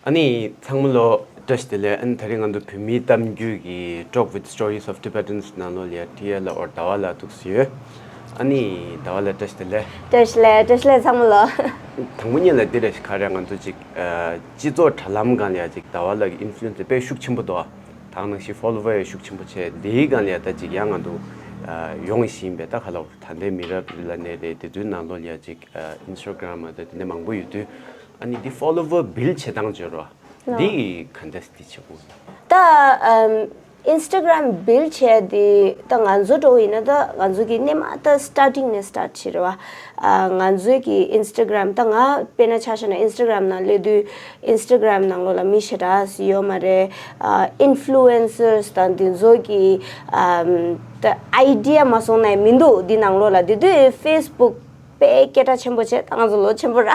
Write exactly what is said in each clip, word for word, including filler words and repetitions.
ཨ་ནི་ཚང་མ་ལོ་བཀྲ་ཤིས་བདེ་ལེགས། ཨ་ནི་དེ་རིང་ང་ཚོ་བོད་མིའི་གཏམ་རྒྱུད་ཀྱི་Talk with Stories of Tibetans ནང་ལོགས་ལ་ཡ་ཊི་ཨེལ་ཨོར་ཟླ་བ་ལགས་ཐུག་སུ་ཡོད། ཨ་ནི་ཟླ་བ་ལགས་བཀྲ་ཤིས་བདེ་ལེགས། བཀྲ་ཤིས་བདེ་ལེགས། བཀྲ་ཤིས་བདེ་ལེགས་ཚང་མ་ལོ། དང་པོ་ཉིད་ལ་འདི་རེད། ག་རེ་ང་ཚོ་ཅིག་ཨ་སྤྱི་ཚོགས་དྲ་ལམ་སྒང་ལ་ཡ་ཅིག་ཟླ་བ་ལགས་ཀྱི་ཨིན་ཕུ་ལུ་ཨེན་སར་དཔེ་ཤུགས་ཆེན་པོ་འདུག་ད་ག་ནང་བཞིན་ཕོ་ལོ་ཝར་ཡང་ཤུགས་ཆེན་པོ་བྱས། འདིའི་སྒང་ལ་ཡ་ད་ཅིག་ཡང་ང་ཚོ་ཨ་ཡོང་བཞིན་པའི་ད་ག་ལ་ད་ལྟའི་མི་རབས་ལ་ནས་རེད། དེ་དུས་ནང་ལོགས་ལ་ཡ་ཅིག་ཨ་ཨིན་སི་ཊ་གྷ་རམ་དང་དེ་འདྲ་མང་པོ་ཡོད་དུས། ཨ་ནི་འདི་ཕོ་ལོ་ཝར་བིལ་ཌི་བྱེད་སྟངས་བརྗོད་རོགས། འདི་ག་འདྲ་སེ་བྱེད་དགོས། ད་ཨམ་ཨིན་སི་ཊ་གྷ་རམ་བིལ་ཌི་བྱས་དེ་ད་ང་ཚོ་འདྲ་བོ་ཡིན་ན། ད་ང་ཚོ་གི་སྔོན་མ་ད་སི་ཊར་ཊིང་ནས་སི་ཊར་ཊི་བྱེད་རེད་བ། ཨ་ང་ཚོའི་གི་ཨིན་སི་ཊ་གྷ་རམ་ད་ང་དཔེར་ན་ཆ་བཞག་ན་ཨིན་སི་ཊ་གྷ་རམ་ནང་སླེབས་དུས་ཨིན་སི་ཊ་གྷ་རམ་ནང་ལོགས་ལ་མི་ཞེ་དྲག་ཡོད་མ་རེད། ཨ་ཨིན་ཕུ་ལུ་ཨེན་སར་སི་དང་འདི་ཚོ་གི་ཨམ་ད་ཨའི་ཌི་ཡ་མ་སོང་ན་མི་འདུག་འདི་ནང་ལོགས་ལ། དེ་དུས་ཕེ་སི་བུག་དཔེ་སྐད་གྲགས་ཆེན་པོ་བྱས། ད་ང་ཚོ་ལོ་ཆེན་པོ་ར།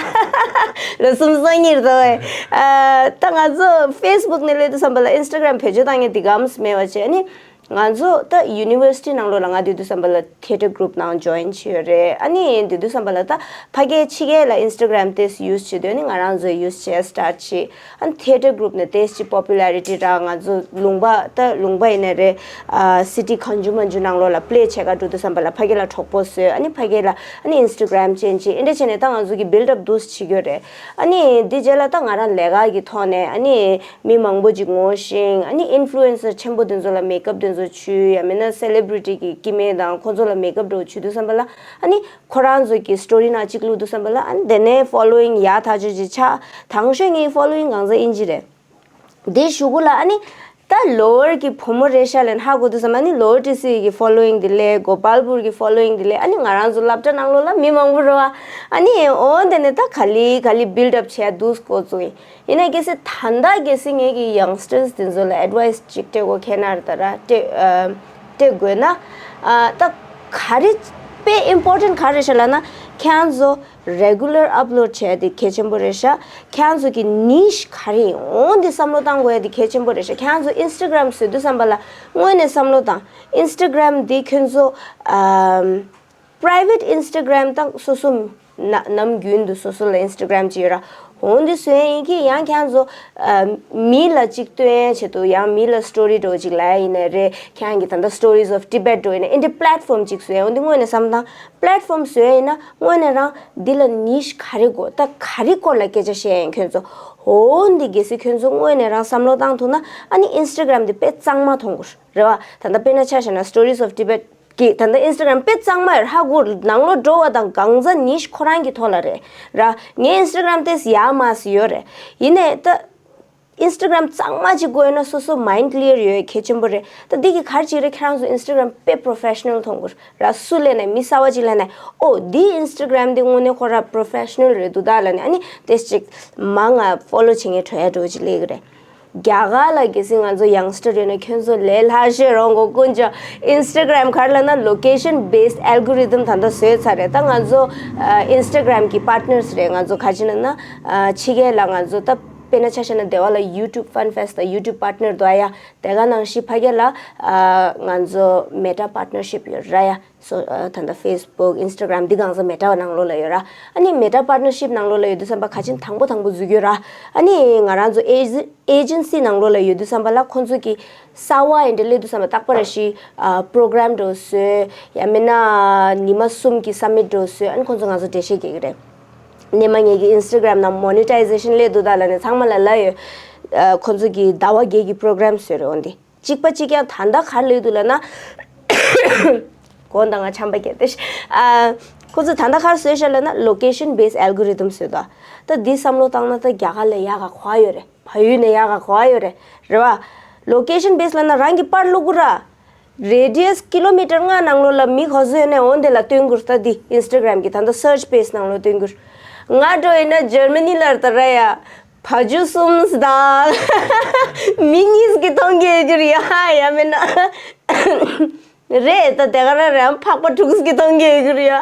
ལོ་སུམ་ཅུ་སོ་གཉིས་རེད་དོ། ཨ་ད་ང་ཚོ་ཕེ་སི་བུག་ནས་སླེབས་དུས་ཙམ་པ་ལ་ཨིན་སི་ཊ་གྷ་རམ་བེད་སྤྱོད་བཏང་མཁན་དེ་ག་ཙམ་མེད་པ་བྱས། ཨ་ནི་ང་ཚོ་ད་ཡུ་ནི་ཝར་སི་ཊི་ནང་ལོགས་ལ་ང་དེ་དུས་ཙམ་པ་ལ་ཐི་ཡེ་ཊར་གུ་རུབ་ནང་ཇོ་ཡིན་བྱས་ཡོད་རེད། ཨ་ནི་དེ་དུས་ཙམ་པ་ལ་ད་ཕ་གིའི་ཕྱི་རྒྱལ་ལ་ཨིན་སི་ཊ་གྷ་རམ་དེ་ཡུ་སི་བྱེད་དུས། ཨ་ནི་ང་རང་ཚོས་ཡུ་སི་བྱས་སི་ཊར་ཊི་བྱས། ཨ་ནི་ཐི་ཡེ་ཊར་གུ་རུབ་ནས་ཏོག་ཙམ་པོ་པུ་ལ་རི་ཊི་རག་ང་ཚོ་ལུང་པ་ད་ལུང་པ་ཡིན་ན་རེད། ཨ་སི་ཊི་གང་བྱུང་མང་བྱུང་ནང་ལོགས་ལ་པི་ལེ་བྱེད་ག་འགྲོ་དུས་ཙམ་པ་ལ་ཕ་གི་ལ་གྲོགས་པོ་བཟོས། ཨ་ནི་ཕ་གི་ལ་ཨ་ནི་ཨིན་སི་ཊ་གྷ་རམ་ཅན་ཅིག་ཨེ་འདྲ་བྱས་ནས་ད་ང་ཚོ་གི་བིལ་ཌི་ཨབ་འདུག་སེ་བྱེད་ཀྱི་ཡོད་རེད། ཨ་ནི་འདི་རྗེས་ལ་ད་ང་རང་ལས་ཀ་གི་ཐོག་ནས་ཨ་ནི་མི་མང་པོ་ཅིག་ངོ་ཤེས། ཨ་ནི་ཨིན་ཕུ་ལུ་ཨེན་སར་ཆེན་པོ་དེ་ཚོ་ལ་མེག་ཨབ་དེ་ཚོ་བྱུགས། ཡང་མིན་ན་སེ་ལེ་བི་རི་ཊི་གི་སྐྱེ་དམན་དང་ཁོང་ཚོ་ལ་མེག་ཨབ་འདྲ་བོ་བྱུགས་དུས་ཙམ་པ་ལ། ཨ་ནི་ཁོ་རང་ཚོ་གི་སི་ཊོ་རི་ནང་གཅིག་བླུགས་དུས་ཙམ་པ་ལ། ཨ་ནི་དེ་ནས་ཕོ་ལོ་ཝིང་ཡག་ཐག་ཆོད་ཅིག་ཆགས། དང་ཤོས་ངའི་ཕོ་ལོ་ཝིང་གང་ཟག་ཨིན་ཇི་རེད། དེ་གཞུག་གུ་ལ་ཨ་ནི་ད་ལོ་ཝར་གྱི་བུ་མོ་རེད་ཤག་ལབ་ནས་ཧ་གོ་དུས་ཙམ། ཨ་ནི་ལོ་ཝར་ཊི་སི་གི་ཕོ་ལོ་ཝིང་དེ་སླེབས། གོ་པལ་པུར་གི་ཕོ་ལོ་ཝིང་དེ་སླེབས། ཨ་ནི་ང་རང་ཚོ་སློབ་གྲྭ་ནང་ལོགས་ལ་མི་མང་པོ་རེད་བ། ཨ་ནི་འོ་དེ་ནས་ད་ག་ལེ་ག་ལེ་བིལ་ཌི་ཨབ་བྱས་འདུག་འགོ་བཙུགས་ཡིན། ཡིན་ན་གལ་སྲིད་ད་ལྟ་གལ་སྲིད་ངེད་ཀྱི་ཡང་སི་ཊར་སི་དེ་ཚོ་ལ་ཨེཌ་ཝའི་སི་ཅིག་སྤྲད་དགོས་ཁེལ་ན་རེད། ད་ར་སྤྲད་ཨ་སྤྲད་དགོས་ན། ཨ་ད་ག་རེ་དཔེ་ཨིམ་པོར་ཊེན་ཊི་ག་རེ་ཤག་ལབ་ན། ཁྱེད་རང་ཚོ་རེ་གུ་ལར་ཨབ་ལོཌ་བྱས་ཏེ་གལ་ཆེན་པོ་རེད་ཤག་ཁྱེད་རང་ཚོ་གི་ནིཤ་ག་རེ་ཡིན་འོ་འདི་བསམ་བློ་བཏང་དགོས་ཡ་དེ་གལ་ཆེན་པོ་རེད་ཤག་ཁྱེད་རང་ཚོ་ཨིན་སི་ཊ་གྷ་རམ་བཟོ་དུས་ཙམ་པ་ལ་དངོས་གནས་བསམ་བློ་བཏང་། ཨིན་སི་ཊ་གྷ་རམ་འདི་ཁྱོད་ཚོ་ཨམ་པ་རའི་ཝེཊ་ཨིན་སི་ཊ་གྷ་རམ་དང་སོ་སོ་ན་ནམ་རྒྱུན་དུ་སོ་སོ་ལ་ཨིན་སི་ཊ་གྷ་རམ་ཅིག་ཡོད་ར། འོ་འདི་བཟོ་ཡ་ཡིན་གྱི། ཡང་ཁྱེད་ཚོ་ཨམ་མི་ལ་ཅིག་སྟོན་ཡ་ཆེད་དུ། ཡང་མི་ལ་སི་ཊོ་རི་འདྲ་བོ་ཅིག་ལབ་ཡ་ཡིན་ནའི་རེད། ཁྱེད་རང་གི་ད་ལྟ་Stories of Tibet འདྲ་བོ་ཡིན་ན་འདི་འདྲའི་པི་ལེཊ་ཕོམ་ཅིག་བཟོ་ཡ། འོ་འདི་དངོས་གནས་བསམ་བློ་བཏང་། པི་ལེཊ་ཕོམ་བཟོ་ཡ་ཡིན་ན་དངོས་གནས་རང་འདི་ལ་ནིཤ་ག་རེ་དགོས། ད་ག་རེ་སྐོར་ལ་སྐད་ཆ་བཤད་ཡ་ཡིན་ཁྱོད་ཚོ། འོ་འདི་གལ་སྲིད་ཁྱོད་ཚོ་དངོས་གནས་རང་བསམ་བློ་བཏང་ཐུབ་ན། ཨ་ནི་ཨིན་སི་ཊ་གྷ་རམ་འདི་དཔེ་གཙང་མ་མཐོང་གི་རེད་བ། ད་ལྟ་དཔེར་ན་ཆ་བཞག་ན་Stories of Tibet གི་ད་ལྟ་ཨིན་སི་ཊ་གྷ་རམ་དཔེ་གཙང་མ་ཡོད་རེད། ཧ་གོ། ནང་ལོགས་འགྲོ་བ་དང་གང་ཟག་ནིཤ་ཁོ་རང་གི་ཐོག་ལ་རེད་ར། ངའི་ཨིན་སི་ཊ་གྷ་རམ་དེ་ཡག་མ་སི་ཡོད་རེད། ཡིན་ནའི་ད་ཨིན་སི་ཊ་གྷ་རམ་གཙང་མ་ཅིག་དགོས་ན་སོ་སོ་མའིན་ཌི་ཀི་ལི་ཡར་ཡོད་གལ་ཆེན་པོ་རེད། ད་འདི་གི་ག་རེ་ཅིག་རེད། ཁྱེད་རང་ཚོ་ཨིན་སི་ཊ་གྷ་རམ་དཔེ་པོ་རོ་ཕེ་ཤ་ནལ་མཐོང་གི་ར། སུ་སླེབས་ནའི་མི་གསར་པ་ཅིག་སླེབས་ནའི་ཨོ་འདི་ཨིན་སི་ཊ་གྷ་རམ་འདི་དངོས་གནས་ཁོ་ར་པོ་རོ་ཕེ་ཤ་ནལ་རེད་འདུག་ད་ལབ་ནས། ཨ་ནི་དེ་ཅིག་མང་ང་ཕོ་ལོ་བྱེད་མཁན་འགྲོ་ཡ་འགྲོ་ཅིག་སླེབས་གི་རེད། རྒྱ་གར་ལ་གལ་སྲིད་ང་ཚོ་ཡང་སི་ཊར་ཡོད་ན་ཁྱོད་ཚོ་ལས་སླ་ཤོས་རང་གོ་ཀུན་ཅོ། ཨིན་སི་ཊ་གྷ་རམ་ག་རེ་ལབ་ན་ལོ་ཀེ་ཤན་བེ་སི་ཌི་ཨལ་གོ་རི་དམ་ད་ལྟ་བཟོས་ཚར་རེད། ད་ང་ཚོ་ཨ་ཨིན་སི་ཊ་གྷ་རམ་གི་པར་ཊི་ནར་སི་རེད། ང་ཚོ་ག་ཅི་ན་ན་ཨ་ཕྱི་རྒྱལ་ལ་ང་ཚོ་ད་དཔེར་ན་ཆ་བཞག་ན་སྡེ་བ་ལ་ཡུ་ཊུབ་ཕན་ཕེ་སི་དང་ཡུ་ཊུབ་པར་ཊི་ནར་འདུག་ཨ་ཡ། དེ་ག་ནང་བཞིན་ཕ་གི་ལ་ཨ་ང་ཚོ་མེ་ཊ་པར་ཊི་ནར་ཤིབ་ཡོད་ར་ཡ། སོ་ཨ་ད་ལྟ་ཕེ་སི་བུག་ཨིན་སི་ཊ་གྷ་རམ་འདི་གང་ཟག་མེ་ཊ་བ་ནང་ལོགས་ལ་ཡོད་ར། ཨ་ནི་མེ་ཊ་པར་ཊི་ནར་ཤིབ་ནང་ལོགས་ལ་ཡོད་དུས་ཙམ་པ་ག་ཅིན་དང་པོ་དང་པོ་འཛུལ་གྱི་ཡོད་ར། ཨ་ནི་ང་རང་ཚོ་ཨེ་ཇེ་ཨེ་ཇེན་སི་ནང་ལོགས་ལ་ཡོད་དུས་ཙམ་པ་ལ་ཁོང་ཚོ་གི་གསར་པ་ཡིན་འདྲ་སླེབས་དུས་ཙམ་པ་རྟག་པར་རེ་ཞིག་ཨ་པོ་རོ་གྷ་རམ་འདྲ་བོ་བཟོས། ཡང་མིན་ན་ཉི་མ་གསུམ་གྱི་སམ་མིཊ་འདྲ་བོ་བཟོས། ཨ་ནི་ཁོང་ཚོ་ང་ཚོ་འགྲེལ་བཤད་རྒྱག་གི་རེད། སྔོན་མ་ངེད་ཀྱི་ཨིན་སི་ཊ་གྷ་རམ་ནང་མོ་ནི་ཊའི་ཟེ་ཤན་སླེབས་འདུག་ད་ལབ་ནས་ཚང་མ་ལ་ལབ་ཡོད། ཨ་ཁོང་ཚོ་གི་ཟླ་བ་བརྒྱད་ཀྱི་པོ་རོ་གྷ་རམ་བཟོས་རེད། འོན་ཏེ་གཅིག་པ་གཅིག་རྐྱང་ད་ལྟ་ག་རེ་སླེབས་འདུག་ལབ་ན། དགོངས་དག་ང་ཆམ་པ་བརྒྱབ་སྟེ། ཨ་ཁོ་ཚོས་ད་ལྟ་ག་རེ་བཟོས་ཤག་ལབ་ན་ལོ་ཀེ་ཤན་བེ་སི་ཌི་ཨལ་གོ་རི་དམ་བཟོས་འདུག་ད་འདི་བསམ་བློ་བཏང་ན་ད་རྒྱ་གར་ལ་ཡག་ག་གོ་བ་ཡོད་རེད། བལ་ཡུལ་ནས་ཡག་ག་གོ་བ་ཡོད་རེད། རེད་བ། ལོ་ཀེ་ཤན་བེ་སི་ཌི་ལབ་ན་རང་གི་པར་བླུག་གི་ར། རེ་ཌི་ཡས་ཀི་ལོ་མི་ཊར་ལྔ་ནང་ལོགས་ལ་མི་ག་ཚོད་ཡོད་ནའི་འོ་འདི་ལ་སྟོན་གྱི་རེད། ད་འདི་ཨིན་སི་ཊ་གྷ་རམ་གྱི་ད་ལྟ་སར་ཆི་པེ་སི་ནང་ལོགས་སྟོན་གྱི་རེད། ང་འདྲ་བོ་ཡིན་ན་ཇར་མ་ནི་ལ་རེད་ད་ར་ཡ། བ་ཇུ་གསུམ་དང་མི་གཉིས་ཀྱིས་མཐོང་གི་ཡོད་རྒྱུ་རེད་ཡ། ཡང་མིན་ན། རེད་ད་དེ་ག་རང་རེད། ཨ་ཕག་པ་དྲུག་གིས་མཐོང་གི་ཡོད་རྒྱུ་རེད་ཡ།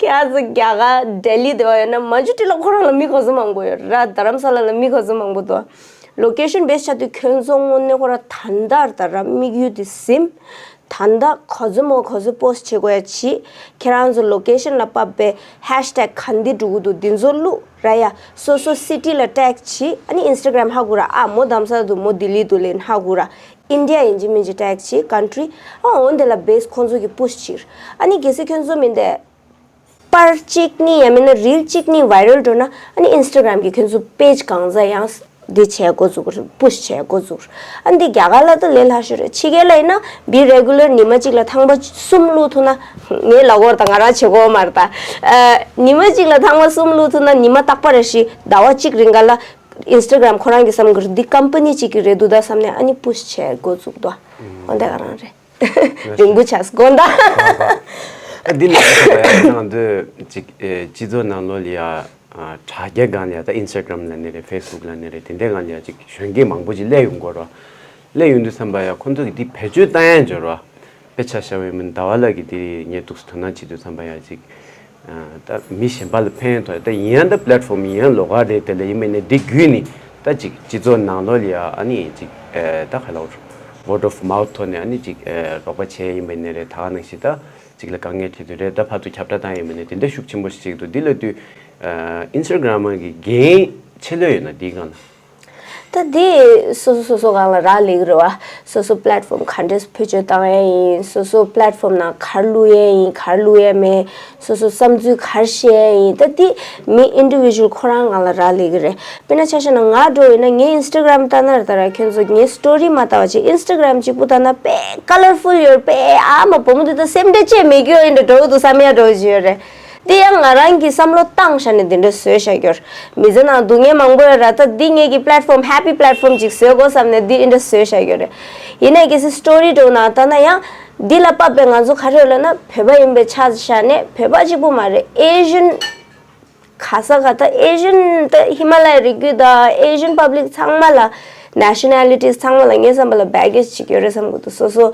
ཁྱེད་ཚོ་རྒྱ་གར་ལྡི་ལི་དེ་བ་ཡོད་ན་མ་ཇུ་ཊི་ལ་ཁོ་རང་ལ་མི་ག་ཚོད་མང་པོ་ཡོད་ར། རྡ་རམ་ས་ལ་ལ་མི་ག་ཚོད་མང་པོ་འདུག་ལོ་ཀེ་ཤན་བེ་སི་ཌི་ཆགས་དུས་ཁྱོད་ཚོ་དངོས་གནས་ཁོ་རང་ད་ལྟ་ད་ར་དམིགས་ཡུལ་དེ་ཟིན། ད་ལྟ་ག་ཚོད་མོ་ག་ཚོད་པོ་སི་ཊི་བྱེད་དགོས་ཡ་བྱེད། ཁྱེད་རང་ཚོ་ལོ་ཀེ་ཤན་ལ་བབས་པའི་ཧེཤ་ཊེག་ག་འདི་འགྲོ་གི་འདུག་འདི་ཚོ་བླུགས་ར་ཡ། སོ་སོ་སི་ཊི་ལ་ཊེག་བྱེད། ཨ་ནི་ཨིན་སི་ཊ་གྷ་རམ་ཧ་གོ་ར། ཨ་མོ་དྷ་རམ་ས་ལ་འདུག་མོ་ལྡི་ལི་འདུག་ལབ་ཧ་གོ་ར། ཨིན་ཌི་ཡ་ཡིན་གཅིག་མིན་གཅིག་ཊེག་བྱེད། ཀན་ཊི་རི། ཨ་འོ་འདི་ལ་བེ་སི་ཁོང་ཚོ་གིས་པུ་ཤི་བྱེད། ཨ་ནི་གལ་སྲིད་ཁྱོད་ཚོ་མིན་ཏེ། པར་གཅིག་ནི་ཡང་མིན་ན་རིལ་གཅིག་ནི་ཝའི་རལ་འགྲོ་ན། ཨ་ནི་ཨིན་སི་ཊ་གྷ་རམ་གྱི་ཁྱོད་ཚོ་པེ་ཇི་གང་ཚ་ཡང་འདི་བྱས་འགོ་འཛུགས། པུ་ཤི་བྱས་འགོ་འཛུགས། ཨ་འདི་རྒྱ་གར་ལ་ད་ལས་སླ་ཤོས་རེད། ཕྱི་རྒྱལ་ལ་ཡིན་ན་བི་རེ་གུ་ལར་ཉི་མ་གཅིག་ལ་ཐང་པ་གསུམ་བླུགས་ཐུབ་ན། ངས་ལབ་ཀྱི་ཡོད་རེད་ད། ང་རང་བྱེད་ཀྱི་ཡོད་མ་རེད་ད། ཨ་ཉི་མ་གཅིག་ལ་ཐང་པ་གསུམ་བླུགས་ཐུབ་ན་ཉི་མ་རྟག་པ་རེ་བཞིན་ཟླ་བ་གཅིག་རིང་ག་ལ་ཨིན་སི་ཊ་གྷ་རམ་ཁོ་རང་གི་བསམ་གི་རེད། འདི་ཀམ་པ་ནི་གཅིག་གི་རེད་འདུག་ད་བསམ་ནས་ཨ་ནི་པུ་ཤི་བྱས་འགོ་འཛུགས་འདུག་འོ་འདི་ག་རང་རེད། རིང་པོ་ཆགས་དགོངས་དག་ཨ་འདི་ནས་ང་ཚོ་ང་ཚོས་ཅིག་ཨེ་སྤྱི་ཚོགས་ནང་ལོགས་ལ་ཡ་ཨ་དྲ་རྒྱ་སྒང་ལ་ཡ་ད་ཨིན་སི་ཊ་གྷ་རམ་ལབ་ནའི་རེད། ཕེ་སི་བུག་ལབ་ནའི་རེད། དེ་འདྲའི་སྒང་ལ་ཡ་ཅིག་གཞོན་སྐྱེས་མང་པོ་ཅིག་སླེབས་ཡོང་གི་ཡོད་རེད་བ། སླེབས་ཡོང་དུས་ཙམ་པ་ཡ་ཁོང་ཚོ་གིས་འདི་བེད་སྤྱོད་བཏང་ཡ་ཡོད་རེད་བ། དཔེ་ཆ་བཞག་པ་ཡིན་ན་ཟླ་བ་ལགས་ཀྱིས་འདི་ངས་འདུག་སེ་དོ་སྣང་བྱེད་དུས་ཙམ་པ་ཡ་ཅིག་ད་མི་གཞན་པ་ལ་ཕན་ཐོགས། ད་ཡིན་ཡང་ད་པི་ལེ་ཊི་ཕོམ་ཡིན་ཡང་ལོགས་ཀ་རེད། དེ་ལ་ཡིན་པ་ཡིན་ནའི་འདི་བརྒྱུད་ནས་ད་ཅིག་སྤྱི་ཚོགས་ནང་ལོགས་ལ་ཡ་ཨ་ནི་ཅིག་ཨེ་ད་ག་ལབ་དགོས་རེད། ཝོར་ཌི་ཨོཕ་མའོ་ཐི་ཐོག་ནས་ཨ་ནི་ཅིག་ཨེ་རོགས་པ་བྱས་ཡིན་པ་ཡིན་ནའི་རེད། ད་ག་ནང་བཞིན་ད་ཅིག་ལ་དཀའ་ངལ་འཕྲད་དུས་རེད། ད་ཕར་ཚུར་ཁྱབ་བསྒྲགས་བཏང་ཡིན་པ་ཡིན་ནའི་དེ་འདྲ་ཤུགས་ཆེན་པོ་ཞིག་བྱེད་ཀྱི་འདུག་འདི་ལབ་དུས་ཨེ་ཨིན་སི་ཊ་གྷ་རམ་གི་འགན་ཆེ་ལོས་ཡོད་ན་འདིའི་སྒང་ལ། ད་འདི་སོ་སོ་སོ་སོ་སྒང་ལ་རག་ལས་ཀྱི་རེད་བ། སོ་སོ་པི་ལེ་ཊི་ཕོམ་ག་འདྲས་བེད་སྤྱོད་བཏང་ཡས་ཡིན། སོ་སོ་པི་ལེ་ཊི་ཕོམ་ནང་ག་རེ་བླུག་ཡས་ཡིན། ག་རེ་བླུག་ཡས་མེད། སོ་སོ་བསམ་ཚུལ་ག་རེ་བཤད་ཡས་ཡིན། ད་འདི་མི་ཨིན་ཌི་བི་ཇུ་ཨལ་ཁོ་རང་སྒང་ལ་རག་ལས་ཀྱི་རེད། དཔེར་ན་ཆ་བཞག་ན་ང་འདྲ་བོ་ཡིན་ན་ངའི་ཨིན་སི་ཊ་གྷ་རམ་ལྟ་ན་རེད། ད་ར་ཁྱོད་ཚོ་ངའི་སི་ཊོ་རི་མ་ལྟ་བ་བྱེད། ཨིན་སི་ཊ་གྷ་རམ་གཅིག་པུ་ལྟ་ན་དཔེ་ཀ་ལར་ཕུལ་ཡོད་རེད། དཔེ་ཨ་མ་བུ་མོ་འདི་ད་སེམས་ཁྲལ་བྱེད་མི་དགོས་ཡིན་འདྲ་འདྲ་བོ་འདུག་བསམ་ཡས་འདྲ་བོ་ཅིག་ཡོད་རེད། འདི་ཡང་ང་རང་གིས་བསམ་བློ་བཏང་བཞག་ནས་འདི་འདྲ་བཟོས་བཞག་ཡོད་རེད། མི་ཚེ་ནང་སྡུག་བསྔལ་མང་པོ་ཡོད་ར། ད་འདི་ངེད་ཀྱི་པི་ལེ་ཊི་ཕོམ་ཧེ་པི་པི་ལེ་ཊི་ཕོམ་ཅིག་བཟོ་དགོས་བསམ་ནས་འདི་འདྲ་བཟོས་བཞག་ཡོད་རེད། ཡིན་ནའི་གལ་སྲིད་སི་ཊོ་རི་འདྲ་བོ་ནང་ལྟ་ན་ཡང་འདི་ལ་དཔག་པའི་ང་ཚོ་ག་རེ་ཡོད་ལབ་ན་བོད་པ་ཡིན་པའི་ཆ་བཞག་ནས། བོད་པ་གཅིག་པུ་མ་རེད། ཨེ་ཤན་ག་ས་ག་ད་ཨེ་ཤན་ད་ཧི་མ་ལ་ཡའི་རི་རྒྱུད་དང་ཨེ་ཤན་པབ་ལིག་ཚང་མ་ལ་ནེ་ཤ་ན་ལི་ཊིས་ཚང་མ་ལ་ངའི་བསམ་པ་ལ་བྷེ་གེ་ཇི་ཅིག་ཡོད་རེད་བསམ་གི་འདུག་སོ་སོ་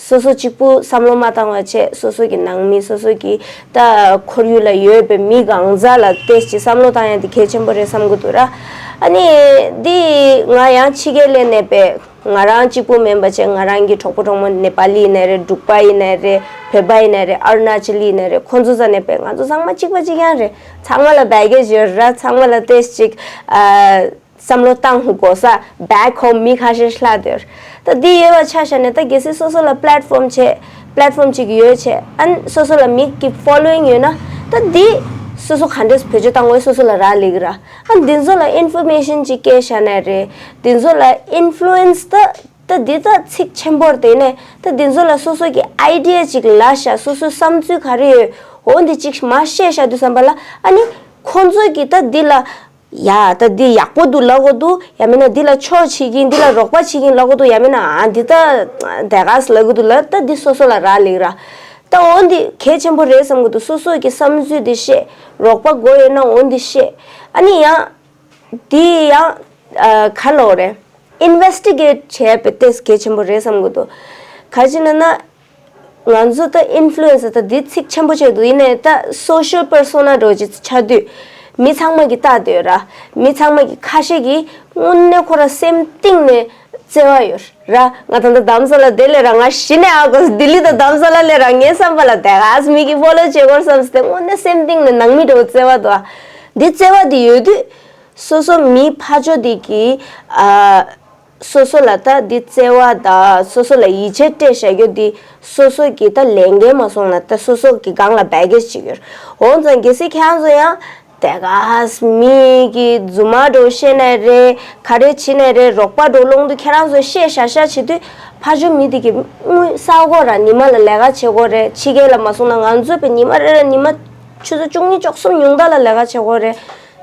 སོ་སོ་གཅིག་པུ་བསམ་བློ་མ་བཏང་བ་བྱས། སོ་སོ་གི་ནང་མི། སོ་སོ་གི་ད་ཁོར་ཡུག་ལ་ཡོད་པའི་མི་གང་ཟག་ལ་ཏོག་ཙམ་བསམ་བློ་བཏང་ཡ་དེ་གལ་ཆེན་པོ་རེད་བསམ་གི་འདུག་ར། ཨ་ནི་འདི་ང་ཡང་ཕྱི་རྒྱལ་ལ་གནས་པའི་ང་རང་གཅིག་པུ་མིན་པ་བྱས། ང་རང་གི་གྲོགས་པོ་གྲོགས་མོ་ནེ་པ་ལི་ཡིན་ནའི་རེད། འབྲུག་པ་ཡིན་ནའི་རེད། བོད་པ་ཡིན་ནའི་རེད། ཨ་རུ་ན་ཅལ་ལི་ཡིན་ནའི་རེད། ཁོང་ཚོ་ཚང་མ་གཅིག་པ་གཅིག་རྐྱང་རེད། ཚང་མ་ལ་བྷེ་གེ་ཇི་ཡོད་ར། ཚང་མ་ལ་ཏོག་ཙམ་ཅིག་ཨ། བསམ་བློ་བཏང་དགོས་ས་བྷེག་ཧོམ་མི་ཁ་ཤས་ལྷག་འདུག་ད་འདི་ཡོད་པ་ཆ་བཞག་ནས་ད་གལ་སྲིད་སོ་སོ་ལ་པི་ལེ་ཊི་ཕོམ་བྱས། པི་ལེ་ཊི་ཕོམ་ཅིག་ཡོད་བྱས། ཨ་ནི་སོ་སོ་ལ་མི་གི་ཕོ་ལོ་ཝིང་ཡོད་ན་ད་འདི་སོ་སོ་ག་འདྲས་བེད་སྤྱོད་བཏང་དགོས་སོ་སོ་ལ་རག་ལས་ཀྱི་ར། ཨ་འདི་ཚོ་ལ་ཨིན་ཕོར་མེ་ཤན་ཅིག་སྐྱེལ་བཞག་ན་རེད། འདི་ཚོ་ལ་ཨིན་ཕུ་ལུ་ཨེན་སི་ད་ད་འདི་ད་ཚིག་ཆེན་པོ་རེད། དེ་ནས་ད་འདི་ཚོ་ལ་སོ་སོ་གི་ཨའི་ཌི་ཡ་ཅིག་ལབ་བཞག་སོ་སོའི་བསམ་ཚུལ་ག་རེ་ཡོད། འོ་འདི་ཅིག་མར་བཤད་བཞག་དུས་ཙམ་པ་ལ་ཨ་ནི་ཁོང་ཚོ་གིས་ད་འདི་ལ། ཡ་ད་འདི་ཡག་པོ་འདུག་ལབ་དགོས་འདུག་ཡང་མིན་ན་འདི་ལ་ཕྱོགས་ཕྱེ་གིན། འདི་ལ་རོགས་པ་བྱེད་ཀྱིན་ལབ་དགོས་འདུག་ཡང་མིན་ན་ཨ་འདི་ད་དེ་ག་ལབ་དགོས་འདུག་ལབ། ད་འདི་སོ་སོ་ལ་རག་ལས་ར། ད་འོ་འདི་གལ་ཆེན་པོ་རེད་བསམ་གི་འདུག་སོ་སོ་གི་བསམ་ཚུལ་འདི་བཤད། རོགས་པ་དགོས་ཡོད་ན་འོ་འདི་བཤད། ཨ་ནི་ཡང་འདི་ཡང་ཨ་ག་ལབ་དགོས་རེད། ཨིན་ཝེ་སི་ཊི་གེ་ཊི་བྱས་པ་དེ་གལ་ཆེན་པོ་རེད་བསམ་གི་འདུག་ག་རེ་བྱས་ན་ན། ང་ཚོ་ད་ཨིན་ཕུ་ལུ་ཨེན་སར་ད་འདི་ཚིག་ཆེན་པོ་བྱས་འདུག་ཡིན་ནའི་ད་སོ་ཤལ་པར་སོ་ན་འདྲ་བོ་ཅིག་ཆགས་དུས་མི་ཚང་མ་གིས་བལྟ་འདོད་ར། མི་ཚང་མ་གི་ཁ་ཤས་ཀྱིས་དངོས་གནས་ཁོ་རང་སེམས་གཏིང་ནས་བརྩེ་བ་ཡོད་ར། ང་ད་ལྟ་རྡ་རམ་ས་ལ་དེ་སླེབས་ར། ང་གཞི་ནས་ཨ་གོ་ལྡི་ལི་དང་རྡ་རམ་ས་ལ་སླེབས་ར། ངའི་བསམ་པ་ལ་དེ་ག་མི་གིས་ཕོ་ལོ་བྱེད་དགོས་བསམ་སྟེ་དངོས་གནས་སེམས་གཏིང་ནས་ནང་མི་འདྲ་བོ་བརྩེ་བ་འདུག་ཨ། འདི་བརྩེ་བ་འདི་ཡོད་དུས་སོ་སོ་མི་ཕར་ཕྱོགས་འདི་གིས་ཨ། སོ་སོ་ལ་ད་འདི་བརྩེ་བ་དང་སོ་སོ་ལ་ཡིད་ཆེས་སྤྲད་བཞག་རྒྱུ་འདི་སོ་སོ་གི་ད་ལས་འགན་མ་སོང་ན་ད་སོ་སོ་གི་སྒང་ལ་བྷེ་གེ་ཇི་ཅིག་ཡོད། འོ་ཙང་གལ་སྲིད་ཁྱེད་རང་ཚོ་ཡང་དེ་ག་མི་གི་རྫུན་མ་འདྲ་བོ་བཤད་ནའི་རེད། ག་རེ་བྱེད་ནའི་རེད། རོགས་པ་འདྲ་བོ་སློང་དུས་ཁྱེད་རང་ཚོ་བཤད་བཞག་བཞག་བྱེད་དུས་ཕར་ཕྱོགས་མི་དེ་གི་དངུལ་བསགས་དགོས་ར། ཉི་མ་ལ་ལས་ཀ་བྱེད་དགོས་རེད། ཕྱི་རྒྱལ་ལ་མ་སོང་ན་ང་ཚོ་བས་ཉི་མ་རེ་རེ་ཉི་མ་ཆུ་ཚོད་བཅུ་གཉིས་བཅུ་གསུམ་ཉུང་མཐའ་ལ་ལས་ཀ་བྱེད་དགོས་རེད།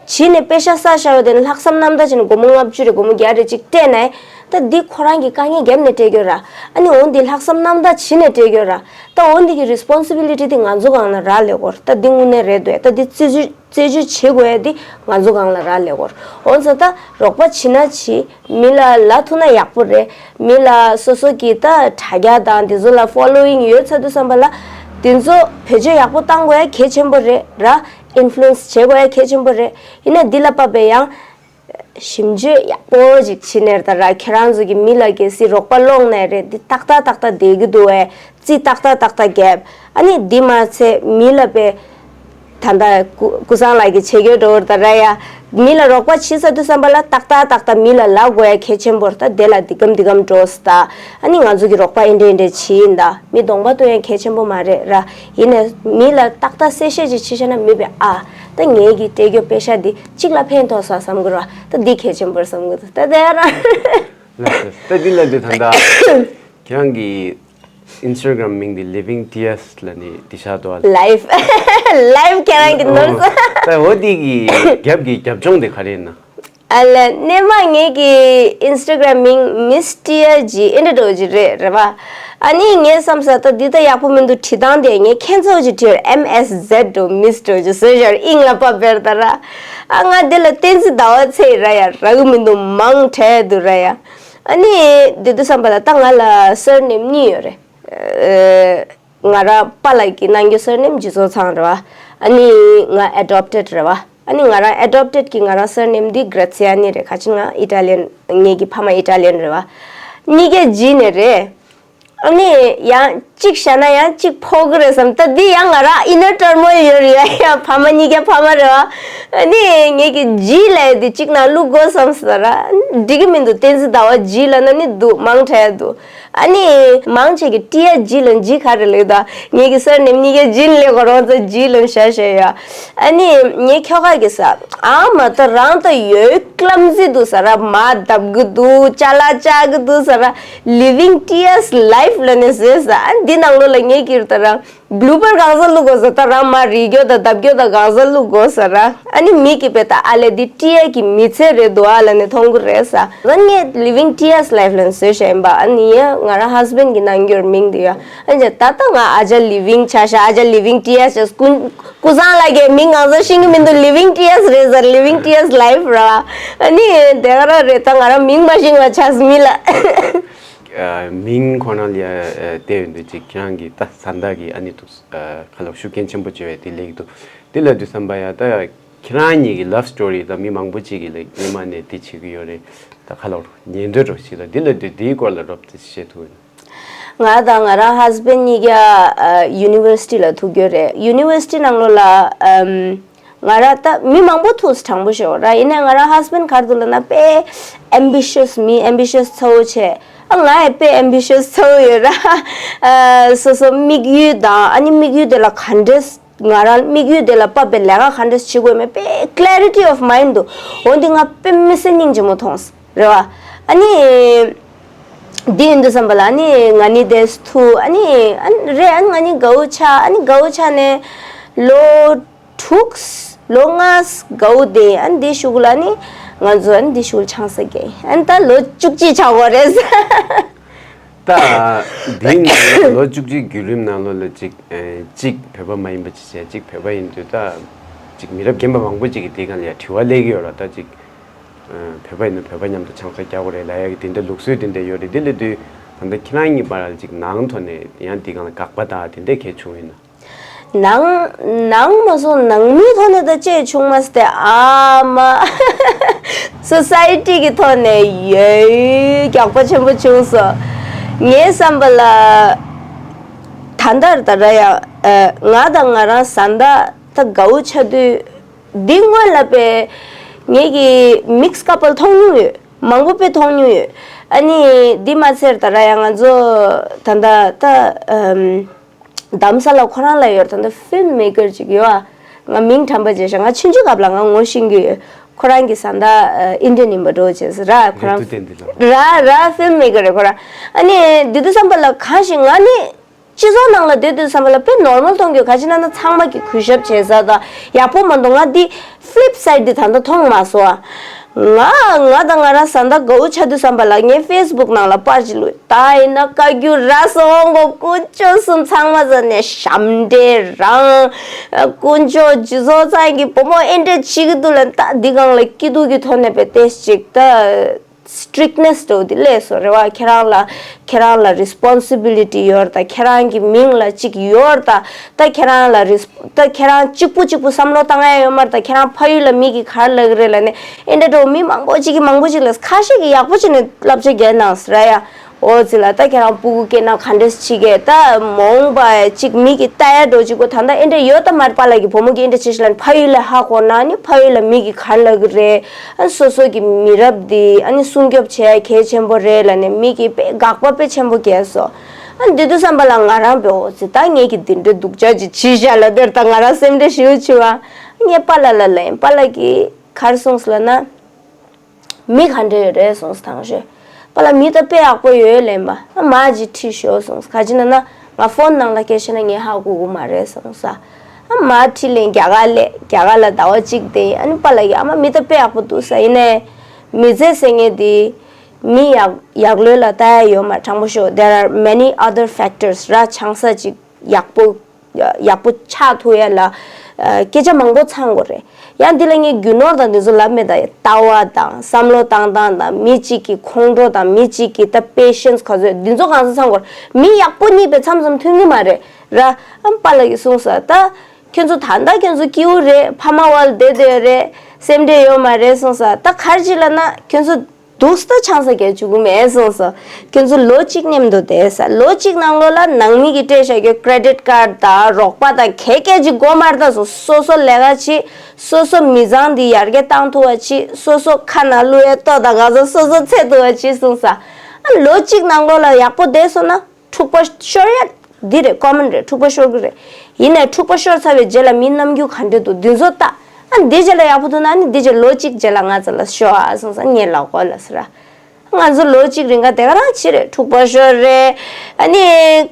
བྱས་ནས་པེ་ཤ་བསགས་བཞག་ཡོད་དེ་ནི་ལྷག་བསམ་རྣམ་དག་བྱས་ནས་སྒོར་མོ་ལྔ་བཅུ་རེ་སྒོར་མོ་བརྒྱ་རེ་ཅིག་སྤྲད་ནས་ད་འདི་ཁོ་རང་གི་དཀའ་ངལ་བརྒྱབ་ནས་སྤྲད་ཀྱི་ཡོད་ར། ཨ་ནི་འོ་འདི་ལྷག་བསམ་རྣམ་དག་བྱས་ནས་སྤྲད་ཀྱི་ཡོད་ར། ད་འོ་འདི་གི་རི་སི་པོན་སི་བི་ལི་ཊི་འདི་ང་ཚོ་སྒང་ལ་རག་ལས་ཀྱི་ཡོད་ར། ད་འདི་དངོས་གནས་རེད་འདུག་ད་འདི་རྩད་གཅོད་རྩད་གཅོད་བྱེད་དགོས་ཡ་འདི་ང་ཚོ་སྒང་ལ་རག་ལས་ཀྱི་ཡོད་ར། འོ་ཙང་ད་རོགས་པ་བྱེད་ན་བྱེད། མི་ལ་ལབ་ཐུབ་ན་ཡག་པོ་རེད། མི་ལ་སོ་སོ་གི་ད་དྲ་རྒྱ་དང་འདི་ཚོ་ལ་ཕོ་ལོ་ཝིང་ཡོད་ཚར་དུས་ཙམ་པ་ལ་འདི་ཚོ་བེད་སྤྱོད་ཡག་པོ་བཏང་དགོས་ཡ་གལ་ཆེན་པོ་རེད་ར། ཨིན་ཕུ་ལུ་ཨེན་སི་བྱེད་དགོས་ཡ་གལ་ཆེན་པོ་རེད། ཡིན་ན་འདི་ལ་དཔག་པའི་ཡང་ ཞིབ་འཇུག་ཡག་པོ་ཅིག་བྱེད་ནས་ད་ར་ཁྱེད་རང་ཚོ་གི་མི་ལ་གལ་སྲིད་རོགས་པ་སློང་ནས་རེད། འདི་ཏག་ཏག་ཏག་ཏག་བསྡད་ཀྱི་འདུག་བས། རྩིས་ཏག་ཏག་ཏག་ཏག་རྒྱབ། ཨ་ནི་འདི་མ་ཚད་མི་ལ་པས་ད་ལྟ་ཀུ་ཀུ་སང་ལགས་ཀྱི་བྱེད་སྐྱོ་འགྲོ་བར་ད་ར་ཡ། མི་ལ་རོགས་པ་བྱེད་ས་དུས་ཙམ་པ་ལ་ཏག་ཏག་ཏག་ཏག་མི་ལ་ལབ་དགོས་ཡ་གལ་ཆེན་པོ་རེད། ད་དེ་ལ་འདི་གམ་འདི་གམ་འགྲོ་ས་ད། ཨ་ནི་ང་ཚོ་གི་རོགས་པ་ཨེ་འདྲ་ཨེ་འདྲ་བྱེད་ཡིན་ད། མི་གདོང་པ་སྟོན་ཡ་གལ་ཆེན་པོ་མ་རེད་ར། ཡིན་ནས་མི་ལ་ཏག་ཏག་གསལ་བཤད་ཅིག་བྱེད་ཤེས་ན་མི་པས་ཨ། ད་ངེད་ཀྱི་སྤྲད་རྒྱུ་པེ་ཤ་འདི་གཅིག་ལ་ཕན་ཐོགས་ས་བསམ་གི་ར། ད་འདི་གལ་ཆེན་པོར་བསམ་གི་འདུག་ད་དེ་རང་། ལགས་སོ། ད་འདི་ལ་འདི་ད་ལྟ་ཁྱེད་རང་གི་Instagram་མིང་འདི་Living Tears་ལ་ནི་འདི་བཞག་འདུག་ཨ། Life Life་ཁྱེད་རང་གི་ནོར་ས། ད་འོ་འདི་གི་རྒྱབ་ཀྱི་རྒྱབ་ལྗོངས་འདི་ག་རེ་ཡིན་ན། ཨ་ལས་སྣེ་མ་ངེད་ཀྱི་Instagram་མིང་Miss Tear་ཇི་ཨེ་འདྲ་འགྲོ་ཇི་རེད་རེད་བ། ཨ་ནི་ངས་བསམ་ས་ད་འདི་ད་ཡག་པོ་མི་འདུག་བྲིས་སྟངས་དེ་ངས་ཁྱེད་ཚོ་ཇི་བྲིས་M S Z་འགྲོ་Miss་འགྲོ་ཇི་བཟོས་ཤར་ཨིང་ལ་པ་བེར་ད་ར། ཨ་ང་འདི་ལ་བསྟན་འཛིན་ཟླ་བ་ཚེ་ར་ཡ་རག་གི་མི་འདུག་མང་དྲགས་འདུག་ར་ཡ། ཨ་ནི་འདི་དུས་བསམ་པ་ལ་ད་ང་ལ་surname་གཉིས་ཡོད་རེད། ང་རང་པཱ་ལགས་ཀྱི་ནང་གི་surname་འཇུ་ཚོགས་ཚང་རེད་བ། ཨ་ནི་ང་adopted་རེད་བ། ཨ་ནི་ང་རང་adopted་གི་ང་རང་surname་འདི་Graziani་རེད། ག་ཅི་ང་Italian་ངེད་ཀྱི་ཕ་མ་Italian་རེད་བ། གཉིས་ཀ་G་ནས་རེད། ཨ་ནི་ཡང་གཅིག་བཞག་ན་ཡང་གཅིག་ཕོག་གི་རེད་བསམ། ད་འདི་ཡང་ང་རང་inner turmoil་ཡོད་རེད་ཡ། ཡ་ཕ་མ་གཉིས་ཀ་ཕ་མ་རེད་བ། ཨ་ནི་ངེད་ཀྱི་G་ལབ་ཡ་འདི་གཅིག་ནང་བླུག་དགོས་བསམ་ཟེར་ར། འགྲིག་གི་མི་འདུག་བསྟན་འཛིན་ཟླ་བ་G་ལབ་ན་ནི་འདུག་མང་དྲགས་འདུག་ཨ་ནི་མང་ཆེ་གི་ཏི་ཡ་ཇི་ལོན་ཇི་ག་རེ་ལེགས་ད། ངེད་ཀྱི་སར་ནེམ་གཉིས་ཀའི་ཇི་ལེགས་གོ་རོང་ཚ་ཇི་ལོན་ཤ་ཤ་ཡ། ཨ་ནི་ངས་ཁྱོ་ག་གི་ས་ཨ་མ་ད་རང་ད་ཡོད་clumsy་འདུག་ས་ར། མ་བརྡབ་གི་འདུག་ཅ་ལག་བཅག་གི་འདུག་ས་ར། living tears life་ལ་ནི་ཟེར་ས། ཨ་འདི་ནང་ལོ་ལ་ངས་ཀྱིར་ད་རང་blooper་གང་ཟ་བླུག་དགོས་ས། ད་རང་མ་རིག་རྒྱོ་ད་བརྡབ་རྒྱོ་ད་གང་ཟ་བླུག་དགོས་ས་ར། ཨ་ནི་མི་གི་པེ་ད་ཨ་ལེ་འདི་ཏི་ཡ་གི་མི་ཚེ་རེད་འདུག་ཨ་ལ་ནི་མཐོང་གི་རེད་ས། ཨ་ངས་living tears life་ལ་ནི་བཟོས་བཞག་ཡིན་པ། ཨ་ནི་ཡ་ང་རང་husband་གི་ནང་འགྱུར་མིང་འདི་ཡ། ཨ་ཅེ་ད་ལྟ་ང་ཨ་ཅག་living་ཆ་ཤ་ཨ་ཅག་living tears་ཅེས་ཀུན་ཀུ་སང་ལ་གའི་མིང་ང་ཚོ་ཤེས་ཀྱི་མི་འདུག living tears་རེད་ཟེར། living tears life་ར། ཨ་ནི་དེ་ག་ར་རེད། ད་ང་རང་མིང་མ་ཤེས་པ་ཆགས་མི་ལ། ཨ་མིང་ཁོ་རང་ལ་ཡ་བལྟས་ཡོང་དུས་ཅིག་ཁྱེད་རང་གི་ད་བཟའ་ཟླ་གི་ཨ་ནི་འདུག་ཨ་ཁ་ལོ་ཤུགས་རྐྱེན་ཆེན་པོ་བྱས་པའི་དེ་ལེགས་འདུག་དེ་ལ་དུས་བསམ་པ་ཡ་ད་ཁྱེད་རང་གཉིས་ཀྱི་love story་ད་མི་མང་པོ་ཅིག་གིས་ལེགས་སྔོན་མ་ནས་དེ་བྱེད་ཀྱི་ཡོད་རེད། ད་ཁ་ལོ་ཉན་འདོད་རོ་ཞིག་ལ་དེ་ལ་དུས་དེའི་སྐོར་ལ་རོབ་ཙམ་བཤད་ཐུབ་ཡོད་ན། ང་དང་ང་རང་husband་གཉིས་ཀ་ཨ་university་ལ་ཐུག་རྒྱུ་རེད། university་ནང་ལོ་ལ་ཨམ་ང་རང་ད་མི་མང་པོ་ཐུག་དྲང་པོ་ཤོད་ར། ཡིན་ནའི་ང་རང་husband་ག་རེ་འདུག་ལབ་ན་དཔེ་ambitious་མི་ambitious་ཚ་བོ་བྱས། ཨ་ང་ཡི་དཔེ་ambitious་ཚ་བོ་ཡོད་ར། ཨ་སོ་སོ་དམིགས་ཡུལ་དང་ཨ་ནི་དམིགས་ཡུལ་དེ་ལ་ག་འདྲས་ང་རང་དམིགས་ཡུལ་དེ་ལ་བབས་པའི་ལས་ཀ་ག་འདྲས་བྱེད་དགོས་མེད་དཔེ་clarity of mind་འདུག་འོ་འདི་ང་དཔེ་མི་སྲིད་སྙིང་རྗེ་མོ་མཐོང་རེད་བ། ཨ་ནི། འདི་ཡིན་དུས་བསམ་པ་ལ་ཨ་ནི་ང་ནི་དེ་ཐུག་ཨ་ནི་ཨ་ནི་རེད། ཨ་ནི་ང་ནི་དགའ་བོ་ཆགས། ཨ་ནི་དགའ་བོ་ཆགས་ནས་ལོ་དྲུག་ལོ་ལྔ་དགའ་བོ་བསྡད། ཨ་ནི་འདི་གཞུག་ལ་ཨ་ནི་ང་ཚོ་ཨ་ནི་འདི་གཞུག་ལ་ཆང་ས་བརྒྱབ། ཨ་ནི་ད་ལོ་བཅུ་གཅིག་ཆགས་དགོས་རེད། ད་འདི་ནང་ལོ་བཅུ་གཅིག་བརྒྱུད་རིམ་ནང་ལོ་ལ་གཅིག་ཨེ་གཅིག་བོད་པ་མ་ཡིན་པ་ཅིག་བྱས། གཅིག་བོད་པ་ཡིན་དུས་ད་གཅིག་མི་རབས་རྒན་པ་མང་པོ་ཅིག་གིས་དེ་སྒང་ལ་ཡ་དྲི་བ་སླེབས་ཀྱི་ཡོད་ར། ད་གཅིག་བོད་པ་ཡིན་ན་བོད་པ་མཉམ་དུ་ཆང་ས་རྒྱག་དགོས་རེད་ལབ་ཡ་གི་དེ་འདྲ་ལུགས་སྲོལ་དེ་འདྲ་ཡོད་རེད། དེ་ལས་དུས་ད་ལྟ་ཁྱེད་རང་གཉིས་བར་ལ་ཅིག་ནང་ཐོག་ནས་ཡང་འདི་སྒང་ལ་དགག་པ་དང་དེ་འདྲ་གས་བྱུང་ཡོད་ན། ནང་ནང་མ་སོང་ནང་མིའི་ཐོག་ནས་ད་ཅེས་བྱུང་མ་སྟེ་ཨ་མ་society་གི་ཐོག་ནས་ཡོད་རྒྱག་པ་ཆེན་པོ་བྱུང་སོང་། ངའི་བསམ་པ་ལ་ད་ལྟར་ད་ར་ཡ་ང་དང་ང་རང་བཟའ་ཟླ་ད་དགའ་བོ་ཆགས་དུས། འདི་སྔོན་ལ་པས་ངེད་ཀྱི་mix couple་མཐོང་མྱོང་ཡོད། མང་པོ་དཔེ་མཐོང་མྱོང་ཡོད། ཨ་ནི་འདི་མ་ཚད་ད་ར་ཡང་ང་ཚོ་ད་ལྟ་ད་ཨམ་གདམ་ས་ལ་ཁོ་རང་ལ་ཡོད། ད་ལྟ་film maker་ཅིག་ཡོད་ཨ། ང་མིང་དྲན་པ་བརྗེད་ཤག་ང་ཆུང་ཆུང་སྐབས་ལ་ང་ངོ་ཤེས་ཀྱི་ཡོད། ཁོ་རང་གི་བཟའ་ཟླ་ཨ་Indian་ཡིན་པ་འདྲ་བོ་བྱས་ཟེར་ར། ཁོ་རང་རེད་འདུག་དེ་འདི་ལ་ར་ར་film maker་རེད་ཁོ་རང་། ཨ་ནི་འདི་དུས་བསམ་པ་ལ་གང་ཞིག་ང་ནི། སྤྱི་ཚོགས་ནང་ལ་སྡོད་དུས་བསམ་པ་ལ་དཔེ་normal་མཐོང་གི་ཡོད། ག་ཅི་ན་ན་ཚང་མ་གི་གུས་ཞབས་བྱེད་ས་དང་ཡག་པོ་མ་མཐོང་། ང་འདི་flip side་འདི་ད་ལྟ་མཐོང་མ་སོང་ཨ། ང་ང་དང་ང་རང་བཟའ་ཟླ་དགའ་བོ་ཆགས་དུས་བསམ་པ་ལ་ངའི་Facebook་ནང་ལ་པར་ཅིག་བླུགས། ད་ཡིན་ན་བཀའ་བརྒྱུད་ར་སོང་གོ་དཀོན་མཆོག་གསུམ་ཚང་མ་ཟ་ནས་ཞབས་འདྲེན་རང་། དཀོན་མཆོག་རྗེས་ཚོགས་ཚང་གི་བུ་མོ་ཨེ་འདྲ་བྱེད་ཀྱི་འདུག་ལ། ད་འདི་སྒང་ལ་སྐྱིད་སྡུག་གི་ཐོག་ནས་པའི་ཏེས་ཅིག་ད། སི་ཊིག་ནེ་སི་འདྲ་བོ་དེ་སླེབས་སོང་རེད་བ། ཁྱེད་རང་ལ་ཁྱེད་རང་ལ་རི་སི་པོན་སི་བི་ལི་ཊི་ཡོད་རེད། ད་ཁྱེད་རང་གི་མིང་ལ་གཅིག་ཡོད་རེད། ད་ད་ཁྱེད་རང་ལ་རི་སི་ད་ཁྱེད་རང་གཅིག་པུ་གཅིག་པུ་བསམ་བློ་བཏང་ཡ་ཡོད་མ་རེད། ད་ཁྱེད་རང་ཕ་ཡུལ་ལ་མི་གིས་ག་རེ་ལབ་ཀྱི་རེད་ལབ་ནས་ཨེ་འདྲ་འདྲ་བོ་མི་མང་པོ་གཅིག་གིས་མང་པོ་གཅིག་ལ་ཁ་ཤས་ཀྱིས་ཡག་པོ་བྱས་ནས་བསླབ་བྱ་བརྒྱབ་གནང་ཟེར་ཡ། འོ་ཙི་ལ་ད་ཁྱེད་རང་སྤུ་གུ་སྐྱེས་ན་ག་འདྲས་བྱེད་ཀྱི། ད་མ་འོངས་པ་གཅིག་མི་གིས་ལྟ་ཡ་འདྲ་བོ་གཅིག་པོ་ད་ལྟ་ཨེ་འདྲས་ཡོད་ད་མ་རེད། པཱ་ལགས་ཀྱི་བུ་མོ་གིས་ཨེ་འདྲས་བྱས་ཤག་ལབ་ནས་ཕ་ཡུལ་ལ་ཧ་གོ་ན་ནི་ཕ་ཡུལ་ལ་མི་གིས་ག་རེ་ལབ་ཀྱི་རེད། ཨ་ནི་སོ་སོ་གི་མི་རབས་འདི་ཨ་ནི་སྲུང་སྐྱོབ་བྱེད་ཡ་གལ་ཆེན་པོ་རེད་ལབ་ནས་མི་གིས་དཔེ་དགག་པ་དཔེ་ཆེན་པོ་བརྒྱབ་སོང་། ཨ་ནི་འདི་དུས་ཙམ་པ་ལ་ང་རང་དཔེ་འོ་ཙི་ད་ངེད་ཀྱིས་འདི་འདྲའི་སྡུག་ཅག་ཅིག་བྱས་ཤག་ལབ་དེར་ད་ང་རང་སེམས་ཁྲལ་ཞེ་པོ་བྱས་པ། ངས་པཱ་ལགས་ལ་ལབ་ཡིན། པཱ་ལགས་ཀྱིས་ག་རེ་གསུངས་ལབ་ན། མི་ག་འདྲ་ཡོད་རེད་གསུངས་སོང་དང་ཤོས། པཱ་ལགས་མི་ད་དཔེ་ཡག་པོ་ཡོད་ལབ་ཡིན་པ། ཨ་མར་ཅིག་ཁྲིད་ཤོག་གསུངས་སོང་། ག་ཅི་ན་ན་ང་ཕོན་ནང་ལ་སྐད་བཤད་ན་ངས་ཧ་གོ་གི་མ་རེད་གསུངས་སོང་། ཨ་མར་ཁྲིད་ལན་རྒྱ་གར་སླེབས། རྒྱ་གར་ལ་ཟླ་བ་གཅིག་བསྡད་ཡིན། ཨ་ནི་པཱ་ལགས་ཀྱིས་ཨ་མ་མི་ད་དཔེ་ཡག་པོ་འདུག་ཟེར། ཡིན་ནའི་མི་ཚེ་ཟེར་མཁན་དེ་མི་ཡག་ཡག་ལོས་ལ་ལྟ་ཡ་ཡོད་མ་རེད། དྲང་པོ་ཤོད། There are many other factors ར། ཆང་ས་ཅིག་ཡག་པོ་ཡག་པོ་ཆགས་ཐུབ་ཡ་ལ་ཨ་སྐད་ཆ་མང་པོ་ཚང་དགོས་རེད། ཡང་འདི་ལ་ངས་རྒྱུ་ནོར་དང་འདི་ཚོ་ལབ་མེད། ད་ལྟ་བ་དང་བསམ་བློ་བཏང་སྟངས་དང་མི་གཅིག་གི་ཁོང་ཁྲོ་དང་མི་གཅིག་གི་ད་པེ་ཤེན་སི་ག་ཚོད་འདི་ཚོ་གང་ས་ཚང་དགོས་རེད། མི་ཡག་པོ་གཉིས་པའི་མཚམས་མཚམས་མཐུན་གི་མ་རེད་ར། ཨམ་པཱ་ལགས་ཀྱིས་གསུངས་ས། ད་ཁྱོད་ཚོ་ད་ལྟ་ཁྱོད་ཚོ་སྐྱིད་པོ་རེད། ཕ་མ་བར་བསྡད་བསྡད་རེད། སེམས་ཁྲལ་ཡོད་མ་རེད་གསུངས་ས། ད་ག་རེ་བྱེད་ལབ་ན་ཁྱོད་ཚོ་འདུག་སྟེ་ཆང་ས་བརྒྱབ་བཅུག་གི་མེད་གསུངས་སོང་། ཁྱོད་ཚོ་ལོ་གཅིག་མཉམ་དུ་བསྡད་ས། ལོ་གཅིག་ནང་ལོགས་ལ་ནང་མི་གིས་སྤྲད་བཞག་རྒྱུ་ཀེ་རེ་ཌིཊ་ཀཱཌ་དང་རོགས་པ་དང་ག་ག་ཅིག་དགོས་མ་རེད་ད་གསུངས། སོ་སོ་ལས་ཀ་བྱེད། སོ་སོ་མི་ཚང་འདི་ཡར་རྒྱས་བཏང་ཐུབ་པ་བྱེད། སོ་སོ་ཁ་ནང་བླུག་ཡས་ལྟོ་དང་ག་ཚོད་སོ་སོ་འཚོལ་ཐུབ་པ་བྱེད་གསུངས་སོང་། ཨ་ལོ་གཅིག་ནང་ལོགས་ལ་ཡག་པོ་བསྡད་སོང་ན་འཁྲུག་པ་ཤོར་ཡ། འདི་རེད། ཀོ་མན་རེད། འཁྲུག་པ་ཤོར་གི་རེད། ཡིན་ནའི་འཁྲུག་པ་ཤོར་ཚར་བའི་རྗེས་ལ་མིའི་རྣམ་འགྱུར་ག་འདྲ་འདུག་འདི་ཚོ་ལྟ། ཨ་འདི་རྗེས་ལ་ཡག་པོ་འདུག་ན་ཨ་ནི་འདི་རྗེས་ལོ་གཅིག་རྗེས་ལ་ང་ཚོ་ལ་ཤོག་ཨ་གསུངས་སོང་། ངས་ལབ་གོ་ལབ་ཟེར། ང་ཚོ་ལོ་གཅིག་རིང་ག་དེ་ག་རང་བྱེད་རེད། འཁྲུག་པ་ཤོར་རེད། ཨ་ནི་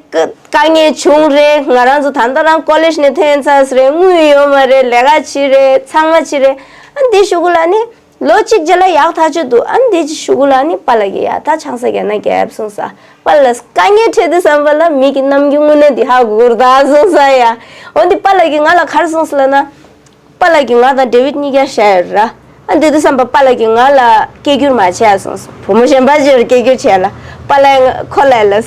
དཀའ་དཀའ་ངལ་བྱུང་རེད། ང་རང་ཚོ་ད་ལྟ་རང་ཀོ་ལེཇ་ནས་ཐོན་ཚར་རེད། དངུལ་ཡོད་མ་རེད། ལས་ཀ་བྱེད་རེད། ཚང་མ་བྱེད་རེད། ཨ་འདི་གཞུག་གུ་ལ་ནི། ལོ་གཅིག་རྗེས་ལ་ཡག་ཐག་ཆོད་འདུག་ཨ་འདི་གཞུག་གུ་ལ་ནི་པཱ་ལགས་ཀྱིས་ཡ་ད་ཆང་ས་བརྒྱབ་ན་བརྒྱབ་གསུངས་སོང་། པཱ་ལགས་དཀའ་ངལ་འཕྲད་དུས་ཙམ་པ་ལ་མི་གི་རྣམ་འགྱུར་དངོས་གནས་འདི་ཧ་གོ་གི་རེད་ད་གསུངས་སོང་ཡ། འོ་འདི་པཱ་ལགས་ཀྱིས་ང་ལ་ག་རེ་གསུངས་སོང་ལབ་ན། པཱ་ལགས་ཀྱིས་ང་དང་ཌེ་ཝིཌ་གཉིས་ཀ་བཞག་ཡོད་ར། ཨ་འདི་དུས་ཙམ་པ་པཱ་ལགས་ཀྱིས་ང་ལ་སྐད་སྒྱུར་མ་བྱེད་ཡ་གསུངས་སོང་། བུ་མོ་གཞན་པ་ཅིག་ལ་སྐད་སྒྱུར་བྱས་ལ། པཱ་ལགས་ཁོ་ལ་ལབ།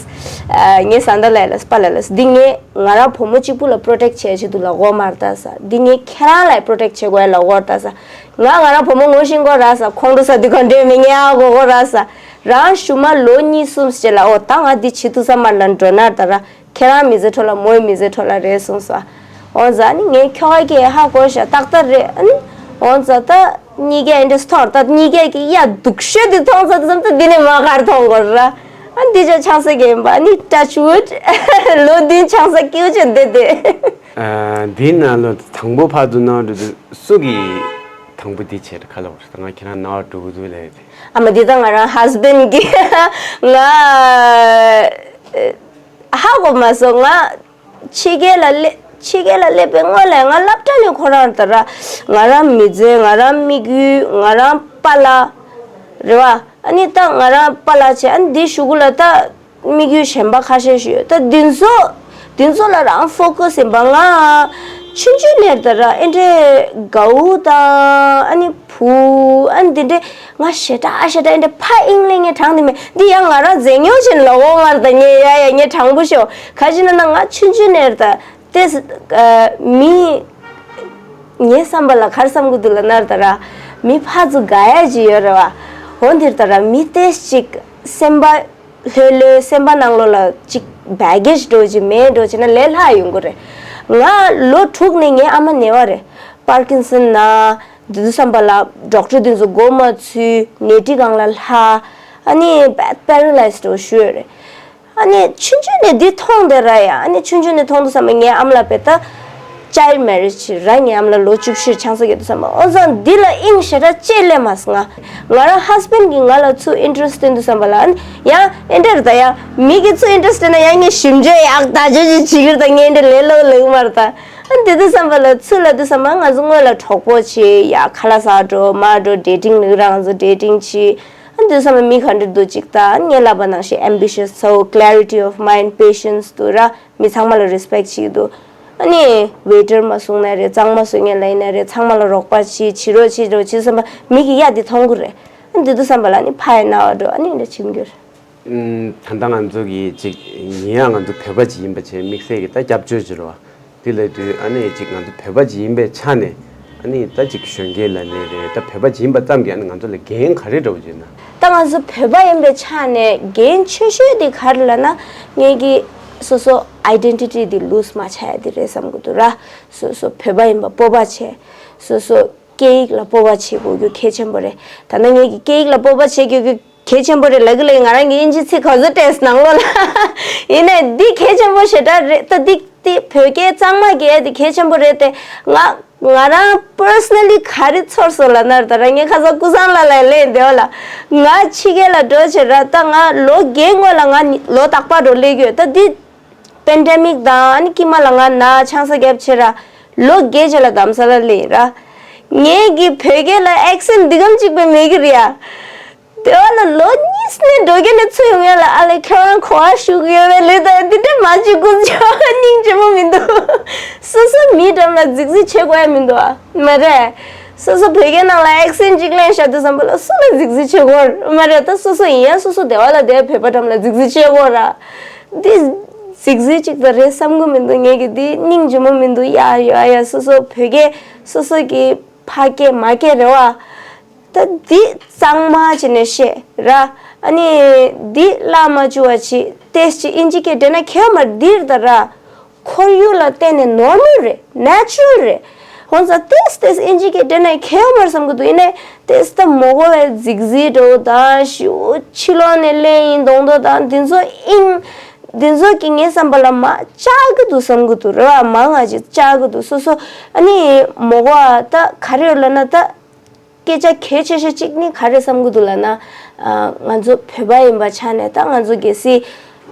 ངའི་བཟའ་ཟླ་ལ་ལབ། པཱ་ལགས་ལབ། འདི་ངས་ང་རང་བུ་མོ་གཅིག་པུ་ལ་པྲོ་ཊེག་བྱེད་ཆེད་དུ་ལབ་ཀྱི་ཡོད་མ་རེད་ད་ཟེར། འདི་ངས་ཁྱེད་རང་ལ་པྲོ་ཊེག་བྱེད་དགོས་ཡ་ལབ་ཀྱི་ཡོད་རེད་ད་ཟེར། ང་ང་རང་བུ་མོ་ངོ་ཤེས་ཀྱི་ཡོད་རེད་ཟེར། ཁོང་ཁྲོ་ཟ་དུས་ག་འདྲས་མི་ངས་ཧ་གོ་གི་ཡོད་རེད་ཟེར། རང་གཞུག་མ་ལོ་གཉིས་གསུམ་རྗེས་ལ་འོ་ད་ང་འདི་བྱེད་དུས་ཙམ་པ་ལ་འགྲོ་ན་ད་ར་ཁྱེད་རང་མི་ཚེ་འཕྲོ་བརླག་མོའི་མི་ཚེ་འཕྲོ་བརླག་རེད་གསུངས་སོང་། འོ་ཙི་ནི་ངས་ཁྱོ་ག་གིས་ཧ་གོ་ཤག་ཏག་ཏག་རེད། ཨ་ནི་འོ་ཙི་ད་གཉིས་ཀས་འདྲ་མཐོང་ད་གཉིས་ཀས་ཀྱི་ཡ་སྡུག་ཤོས་དེ་མཐོང་ཚར་དུས་ཙམ་ད་འདི་ནས་མར་ག་རེ་མཐོང་དགོས་རེད། ཨ་འདི་ཅག་ཆང་ས་བརྒྱབ་པ་ནི་touch wood ལོ་བདུན་ཆང་ས་སྐྱིད་པོ་བྱས་བསྡད་དེ། ཨ་འདིའི་ནང་ལོ་དང་པོ་ཕར་ཚུར་གནང་འགྲོ་དུས་སུ་གིས་དང་པོ་འདི་བྱས་རེད། ག་ལབ་རེད། ད་ང་ཁྱེད་རང་ནང་འགྲོ་གི་འདུག་ལབ་རེད། ཨ་མ་འདི་ད་ང་རང་ཧས་བྷེན་གིས་ང་ཧ་གོ་མ་སོང་། ང་ཕྱི་རྒྱལ་ལ་སླེབས་ཕྱི་རྒྱལ་ལ་སླེབས་པའི་སྔོན་ལ་ང་སློབ་གྲྭ་ནས་ཁོ་རང་ད་ར་ང་རང་མི་ཚེ་ང་རང་དམིགས་ཡུལ་ང་རང་པཱ་ལགས་རེད་བ། ཨ་ནི་ད་ང་རང་པཱ་ལགས་བྱས། ཨ་ནི་འདི་གཞུག་གུ་ལ་ད་དམིགས་ཡུལ་གཞན་པ་ཁ་ཤས་ཤིག་ཡོད། ད་འདི་ཚོ་འདི་ཚོ་ལ་རང་ཕོ་ཁ་སི་ཡིན་པ། ང་ཆུང་ཆུང་ནས་ད་ར་ཨེ་འདྲས་དགའ་བོ་དང་ཨ་ནི་བུ་ཨ་ནི་འདི་འདྲས་ང་ཞེ་དྲག་ཞེ་དྲག་ཨེ་འདྲས་ཕར་དབྱིངས་ལས་ངས་དྲངས་དེ་མེད། འདི་ཡང་ང་རང་རྫས་ཉོ་བྱས་ལོག་འོང་མ་རེད་ད། ངས་ཡ་ཡ་ངས་དྲང་པོ་ཤོད། ག་ཅི་ན་ན་ང་ཆུང་ཆུང་ནས་ད་ཏེ་མི་ངའི་བསམ་པ་ལ་ག་རེ་བསམ་གི་འདུག་ལབ་ན་ད་ར་མི་ཕར་ཚུར་དགའ་ཡ་ཅིག་ཡོད་རེད་བ། འོ་འདིར་ད་ར་མི་ཏེས་ཅིག་སེམས་པ་ལྷོད་ལྷོད་སེམས་པ་ནང་ལོགས་ལ་ཅིག་བྷེ་གེ་ཇི་འདྲ་བོ་ཅིག་མེད་འགྲོ་བྱས་ན་ལས་སླ་ཡོང་གི་རེད། ང་ལོ་དྲུག་ནས་ངའི་ཨ་མ་ནད་པ་རེད། པར་ཀིན་སན་ན་འདི་ཚོ་བསམ་པ་ལ་ཌོག་ཊར་འདི་ཚོ་མགོ་མ་ཚོས་ནད་དྲི་སྒང་ལ་ལྷག་ཨ་ནི་པེ་ར་ལའི་ཛི་འདྲ་བོ་ཞུ་ཡོད་རེད། ཨ་ནི་ཆུང་ཆུང་ནས་འདི་མཐོང་བསྡད་ར་ཡ། ཨ་ནི་ཆུང་ཆུང་ནས་མཐོང་དུས་ཙམ་པ་ངའི་ཨ་མ་ལགས་དཔེ་ད་ཅའི་ལྡ་མེ་རེ་ཇི་ར། ངའི་ཨ་མ་ལགས་ལོ་བཅུ་བཞི་ཆང་ས་བརྒྱབ་དུས་ཙམ་པ། འོ་ཙང་འདི་ལ་དབྱིངས་ཞེ་དྲག་ཅིག་སླེབས་མ་སོང་། ང་ང་རང་ཧས་བྷེན་གིས་ང་ལ་ཚུར་ཨིན་ཊེ་རེ་སི་ཊི་སྟོན་དུས་ཙམ་པ་ལ་ཨ་ནི་ཡང་ཨེ་འདྲ་རེད་ད། ཡང་མི་གིས་ཚུར་ཨིན་ཊེ་རེ་སི་ཊི་སྟོན་ན་ཡང་ངས་ཞིབ་འཇུག་ཡག་ད་ཅོ་ཅིག་བྱེད་ཀྱི་རེད་ད། ངས་འདི་ལས་སླ་པོ་ལབ་ཀྱི་མ་རེད་ད། ཨ་ནི་དེ་དུས་ཙམ་པ་ལ་ཚུར་ལབ་དུས་ཙམ་པ་ང་ཚོ་སྔོན་ལ་གྲོགས་པོ་བྱས་ཡ་ཁ་ལག་ཟ་འགྲོ་མར་འགྲོ་ཌེ་ཊིང་ལབ་ཀྱི་ར། ང་ཚོ་ཌེ་ཊིང་བྱས། ཨ་འདི་ཙམ་པ་མི་ག་འདྲ་འདུག་ཅིག་ལྟ། ངས་ལབ་པ་ནང་བཞིན་ཨེམ་བི་ཤི་ཡས་ཚ་བོ། clarity of mind, patience འདུག་ར། མི་ཚང་མ་ལ་རི་སི་པེག་བྱེད་ཀྱི་འདུག་ཨ་ནི་ཝེ་ཊར་མ་བཟུང་ན་རེད། གཙང་མ་བཟོ་མཁན་ལ་ཡིན་ན་རེད། ཚང་མ་ལ་རོགས་པ་བྱེད། བྱེད་རོགས་བྱེད་རོགས་བྱེད་བསམ་པ་མི་གིས་ཡ་འདི་མཐོང་གི་རེད། ཨ་ འདི་དུས་བསམ་པ་ལ་ནི་ཕ་ཡི་ན་བ་འགྲོ་ཨ་ནི་འདྲ་ཆིམ་རྒྱུར། ད་ལྟ་ང་ཚོ་གི་ཅིག་ཡིན་ཡང་ང་ཚོ་བོད་པ་ཅིག་ཡིན་པ་བྱས་དམིགས་བསལ་གྱི་ད་སྐྱབས་བཅོལ་ཅིག་རེད་བ། དེ་ལས་དུས་ཨ་ནི་ཅིག་ང་ཚོ་བོད་པ་ཅིག་ཡིན་པའི་ཆ་ནས་ཨ་ནི་ད་ཅིག་གཞོན་སྐྱེས་ལ་ནི་རེད། ད་བོད་པ་ཅིག་ཡིན་པ་ཙམ་གྱིས་ཨ་ནི་ང་ཚོ་ལ་འགན་ག་རེ་འདྲ་བོ་ཅིག་ཡོད་ན། ད་ང་ཚོ་བོད་པ་ཡིན་པའི་ཆ་ནས་འགན་ཆེ་ཤོས་དེ་ག་རེ་ལབ་ན། ངེད་ཀྱི་སོ་སོ་ཨའི་ཌེན་ཊི་ཊི་དེ་ལུ་སི་མ་བྱ་ཡ་དེ་རེད་བསམ་གྱི་འདུག་ར། སོ་སོ་བོད་པ་ཡིན་པ་སྤོབས་པ་བྱས། སོ་སོ་སྐད་ཡིག་ལ་སྤོབས་པ་བྱེད་དགོས་རྒྱུ་གལ་ཆེན་པོ་རེད། ད་ནང་ངེད་ཀྱི་སྐད་ཡིག་ལ་སྤོབས་པ་བྱེད་དགོས་རྒྱུ་གལ་ཆེན་པོ་རེད་ལབ་ཀྱི་ལ། ང་རང་གི་དབྱིན་ཇི་ཚིག་ག་ཚོད་བྲིས་ནང་ལོགས་ལ། ཡིན་ནའི་འདི་གལ་ཆེན་པོ་ཞེ་དྲག་རེད། ད་འདི་འདི་བོད་སྐད་གཙང་མ་རྒྱག་ཡ་འདི་གལ་ཆེན་པོ་རེད་དེ། ང་ང་རང་པར་སོ་ནལ་ལི་ག་རེ་ཚོར་སོང་ལབ་ན། ད་རང་ངའི་ཁ་སང་ཀུན་བཟང་ལགས་ལ་ལན་འདེབས་ལ། ང་ཕྱི་རྒྱལ་ལ་འགྲོ་བྱས་ར། ད་ང་ལོ་བརྒྱད་སྔོན་ལ་ང་ལོ་རྟག་པར་འགྲོ་སླེབས་ཀྱི་ཡོད། ད་འདི་པེན་ཌེ་མིག་དང་ཨ་ནི་དཀྱིལ་མ་ལ་ང་ན་ཆང་ས་བརྒྱབ་བྱས་ར། ལོ་བརྒྱད་རྗེས་ལ་རྡ་རམ་ས་ལ་སླེབས་ཡིན་ར། ངེད་ཀྱི་བོད་སྐད་ལ་ཨེག་སེན་ཊི་འདི་གམ་གཅིག་པའི་མེད་ཀྱི་རེད་ཡ། དེ་བ་ལ་ལོ་གཉིས་ནས་འགྲོ་རྒྱུ་ནས་ཚུར་ཡོང་ཡ་ལ་ཨ་ལས་ཁྱོད་རང་གོ་བ་ཞུ་གི་ཡོད་པའི་ལས་ད་འདི་འདྲ་མ་བྱེད་དགོས་ཆོག་སྙིང་རྗེ་མོ་མི་འདུག་སོ་སོ་མི་འགྲམ་ལ་རྫིག་རྫིག་བྱེད་དགོས་ཡ་མི་འདུག་ཨ། མ་རེད། སོ་སོ་བོད་སྐད་ནང་ལ་ཨེག་སེན་ཊི་གཅིག་ལེན་བཞག་དུས་ཙམ་པ་ལ་སུ་ལ་རྫིག་རྫིག་བྱེད་དགོས་མ་རེད། ད་སོ་སོ་ཡིན་ཡང་སོ་སོ་སྡེ་བ་ལ་བསྡད་བོད་པ་འགྲམ་ལ་རྫིག་རྫིག་བྱེད་དགོས་ར། འདི་རྫིག་རྫིག་ཅིག་ད་རེད་བསམ་གི་མི་འདུག་ངེད་ཀྱི་འདི་སྙིང་རྗེ་མོ་མི་འདུག་ཡ་ཡ་ཡ། སོ་སོ་བོད་སྐད་སོ་སོ་གི་ཕ་སྐད་མ་སྐད་རེད་བ། ད་འདི་གཙང་མ་བྱས་ནས་བཤད་ར། ཨ་ནི་འདི་བརླག་མ་བཅུག་པ་བྱེད། ཏེས་ཅི་ཨིན་ཇི་སྐད་འདྲེ་ན་ཁྱེད་མར་འདིར་ད་ར། ཁོར་ཡུག་ལ་བརྟེན་ནས་ནོར་མལ་རེད། ནེ་ཅུ་རལ་རེད། འོན་ཙང་ཏེས་ཏེས་ཨིན་ཇི་སྐད་འདྲེ་ན་ཁྱེད་མར་བསམ་གི་འདུག་ཡིན་ནའི་ཏེས་ད་མོ་གོ་བའི་རྫིག་རྫིག་འགྲོ་དང་ཞིའུ་ཕྱི་ལོགས་ནས་ལེན་ཡིན་གདོང་དོ་དང་འདི་ཚོ་ཨིན། འདི་ཚོ་གི་ངའི་བསམ་པ་ལ་མ་བཅག་གི་འདུག་བསམ་གི་འདུག་རེད་བ། མ་ང་ཅིག་བཅག་གི་འདུག་སོ་སོ་ཨ་ནི་མོ་གོ་བ་ད་ག་རེ་ཡོད་ལབ་ན་ད། སྐད་ཆ་གལ་ཆེ་ཤོས་གཅིག་ནི་ག་རེ་བསམ་གི་འདུག་ལབ་ན། ཨ། ང་ཚོ་བོད་པ་ཡིན་པ་ཆ་ནས་ད་ང་ཚོ་གལ་སྲིད་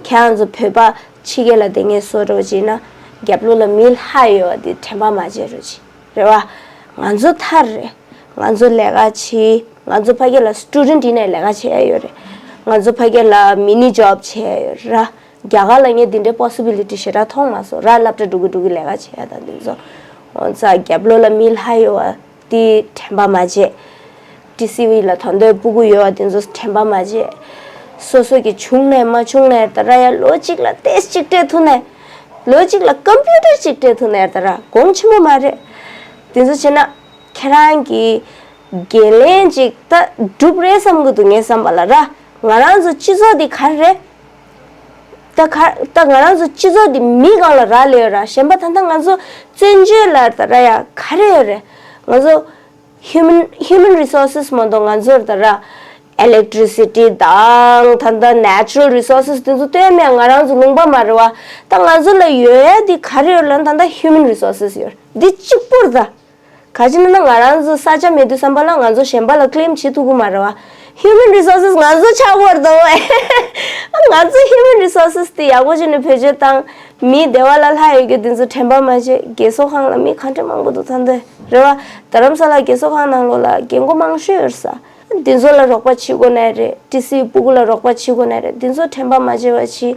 ཁྱེད་རང་ཚོ་བོད་པ་ཕྱི་རྒྱལ་ལ་བསྡད་མཁན་བཟོ་འདྲ་བོ་ཅིག་ཡིན་ན་རྒྱབ་ལོགས་ལ་མི་ལྷག་ཡོད་པ་དེ་དྲན་པ་མ་བརྗེད་རོགས་གྱིས། རེད་བ། ང་ཚོ་ཐར་རེད། ང་ཚོ་ལས་ཀ་བྱེད། ང་ཚོ་ཕ་གི་ལ་སི་ཊུ་ཌེན་ཊི་ཡིན་ནའི་ལས་ཀ་བྱེད་ཡ་ཡོད་རེད། ང་ཚོ་ཕ་གི་ལ་མི་ནི་ཇོབ་བྱེད་ཡ་ཡོད་རེད་ར། རྒྱ་གར་ལ་ངས་འདི་འདྲའི་པོ་སི་བི་ལི་ཊི་ཞེ་དྲག་མཐོང་མ་སོང་ར། སློབ་གྲྭ་འགྲོ་གི་འགྲོ་གི་ལས་ཀ་བྱེད་ཡ་དང་འདི་ཚོ། འོ་ཙང་རྒྱབ་ལོགས་ལ་མི་ལྷག་ཡོད་པ་དེ་དྲན་པ་མ་བརྗེད། ཊི་སི་ཝི་ལ་དོ་འདོད་སྤུ་གུ་ཡོད་པ་དེ་ཚོ་དྲན་པ་མ་བརྗེད། སོ་སོ་གི་བྱུང་ནས་མ་བྱུང་ནས་ད་ར་ཡ་ལོ་གཅིག་ལ་ཏེས་གཅིག་སྤྲད་ཐུབ་ནས། ལོ་གཅིག་ལ་ཀམ་པུ་ཊར་གཅིག་སྤྲད་ཐུབ་ནས་ད་ར་གོང་ཆེན་པོ་མ་རེད། དེ་ཚོ་བྱས་ན་ཁྱེད་རང་གི་འགན་ལེན་ཅིག་ད་སྒྲུབ་རེད་བསམ་གི་འདུག་ངའི་བསམ་པ་ལ་ར། ང་རང་ཚོ་སྤྱི་ཚོགས་འདི་ག་རེ་རེད། ད་ག་ད་ང་རང་ཚོ་སྤྱི་ཚོགས་འདི་མི་གང་ལ་རག་ལས་ཡོད་ར། གཞན་པ་ད་ལྟ་ང་ཚོ་བཙན་བྱོལ་ལ་ད་ར་ཡ་ག་རེ་ཡོད་རེད། ང་ཚོ་ཧིའུ་མན་ཧིའུ་མན་རི་སོར་སེས་མ་གཏོགས་ང་ཚོར་ད་ར་ཨི་ལེག་ཊི་རི་སི་ཊི་དང་ད་ལྟ་ནེ་ཅུ་རལ་རི་སོར་སེས་དེ་ཚོ་སྟོན་མེད། ང་རང་ཚོ་ལུང་པ་མ་རེད་བ། ད་ང་ཚོ་ལ་ཡོད་ཡ་འདི་ག་རེ་ཡོད་ལབ་ན་ད་ལྟ་ཧིའུ་མན་རི་སོར་སེས་ཡོད། འདི་གཅིག་པུར་ད། ག་ཅི་ན་ན་ང་རང་ཚོ་ས་ཆ་མེད་དུས་ཙམ་པ་ལ་ང་ཚོ་གཞན་པ་ལ་ཀི་ལེམ་བྱེད་ཐུབ་ཀྱི་མ་རེད་བ། ཧིའུ་མན་རི་སོར་སེས་ང་ཚོ་ཆགས་དགོས་རེད་དོ། ང་ཚོ་ཧིའུ་མན་རི་སོར་སེས་དེ་ཡག་པོ་བྱས་ནས་བེད་སྤྱོད་བཏང་། མི་སྡེ་བ་ལ་ལྷག་ཡོད་རྒྱུ་དེ་ཚོ་དྲན་པ་མ་བརྗེད། རྒས་གསོ་ཁང་ལ་མི་ག་འདྲ་མང་པོ་འདུག་ད་འདི་རེད་བ། རྡ་རམ་ས་ལ་རྒས་གསོ་ཁང་ནང་ལོགས་ལ་རྒན་གོག་མང་ཤོས་ཡོད་ས། འདི་ཚོ་ལ་རོགས་པ་བྱེད་དགོས་ནའི་རེད། ཊི་སི་སྤུ་གུ་ལ་རོགས་པ་བྱེད་དགོས་ནའི་རེད། འདི་ཚོ་དྲན་པ་མ་བརྗེད་པ་བྱེད།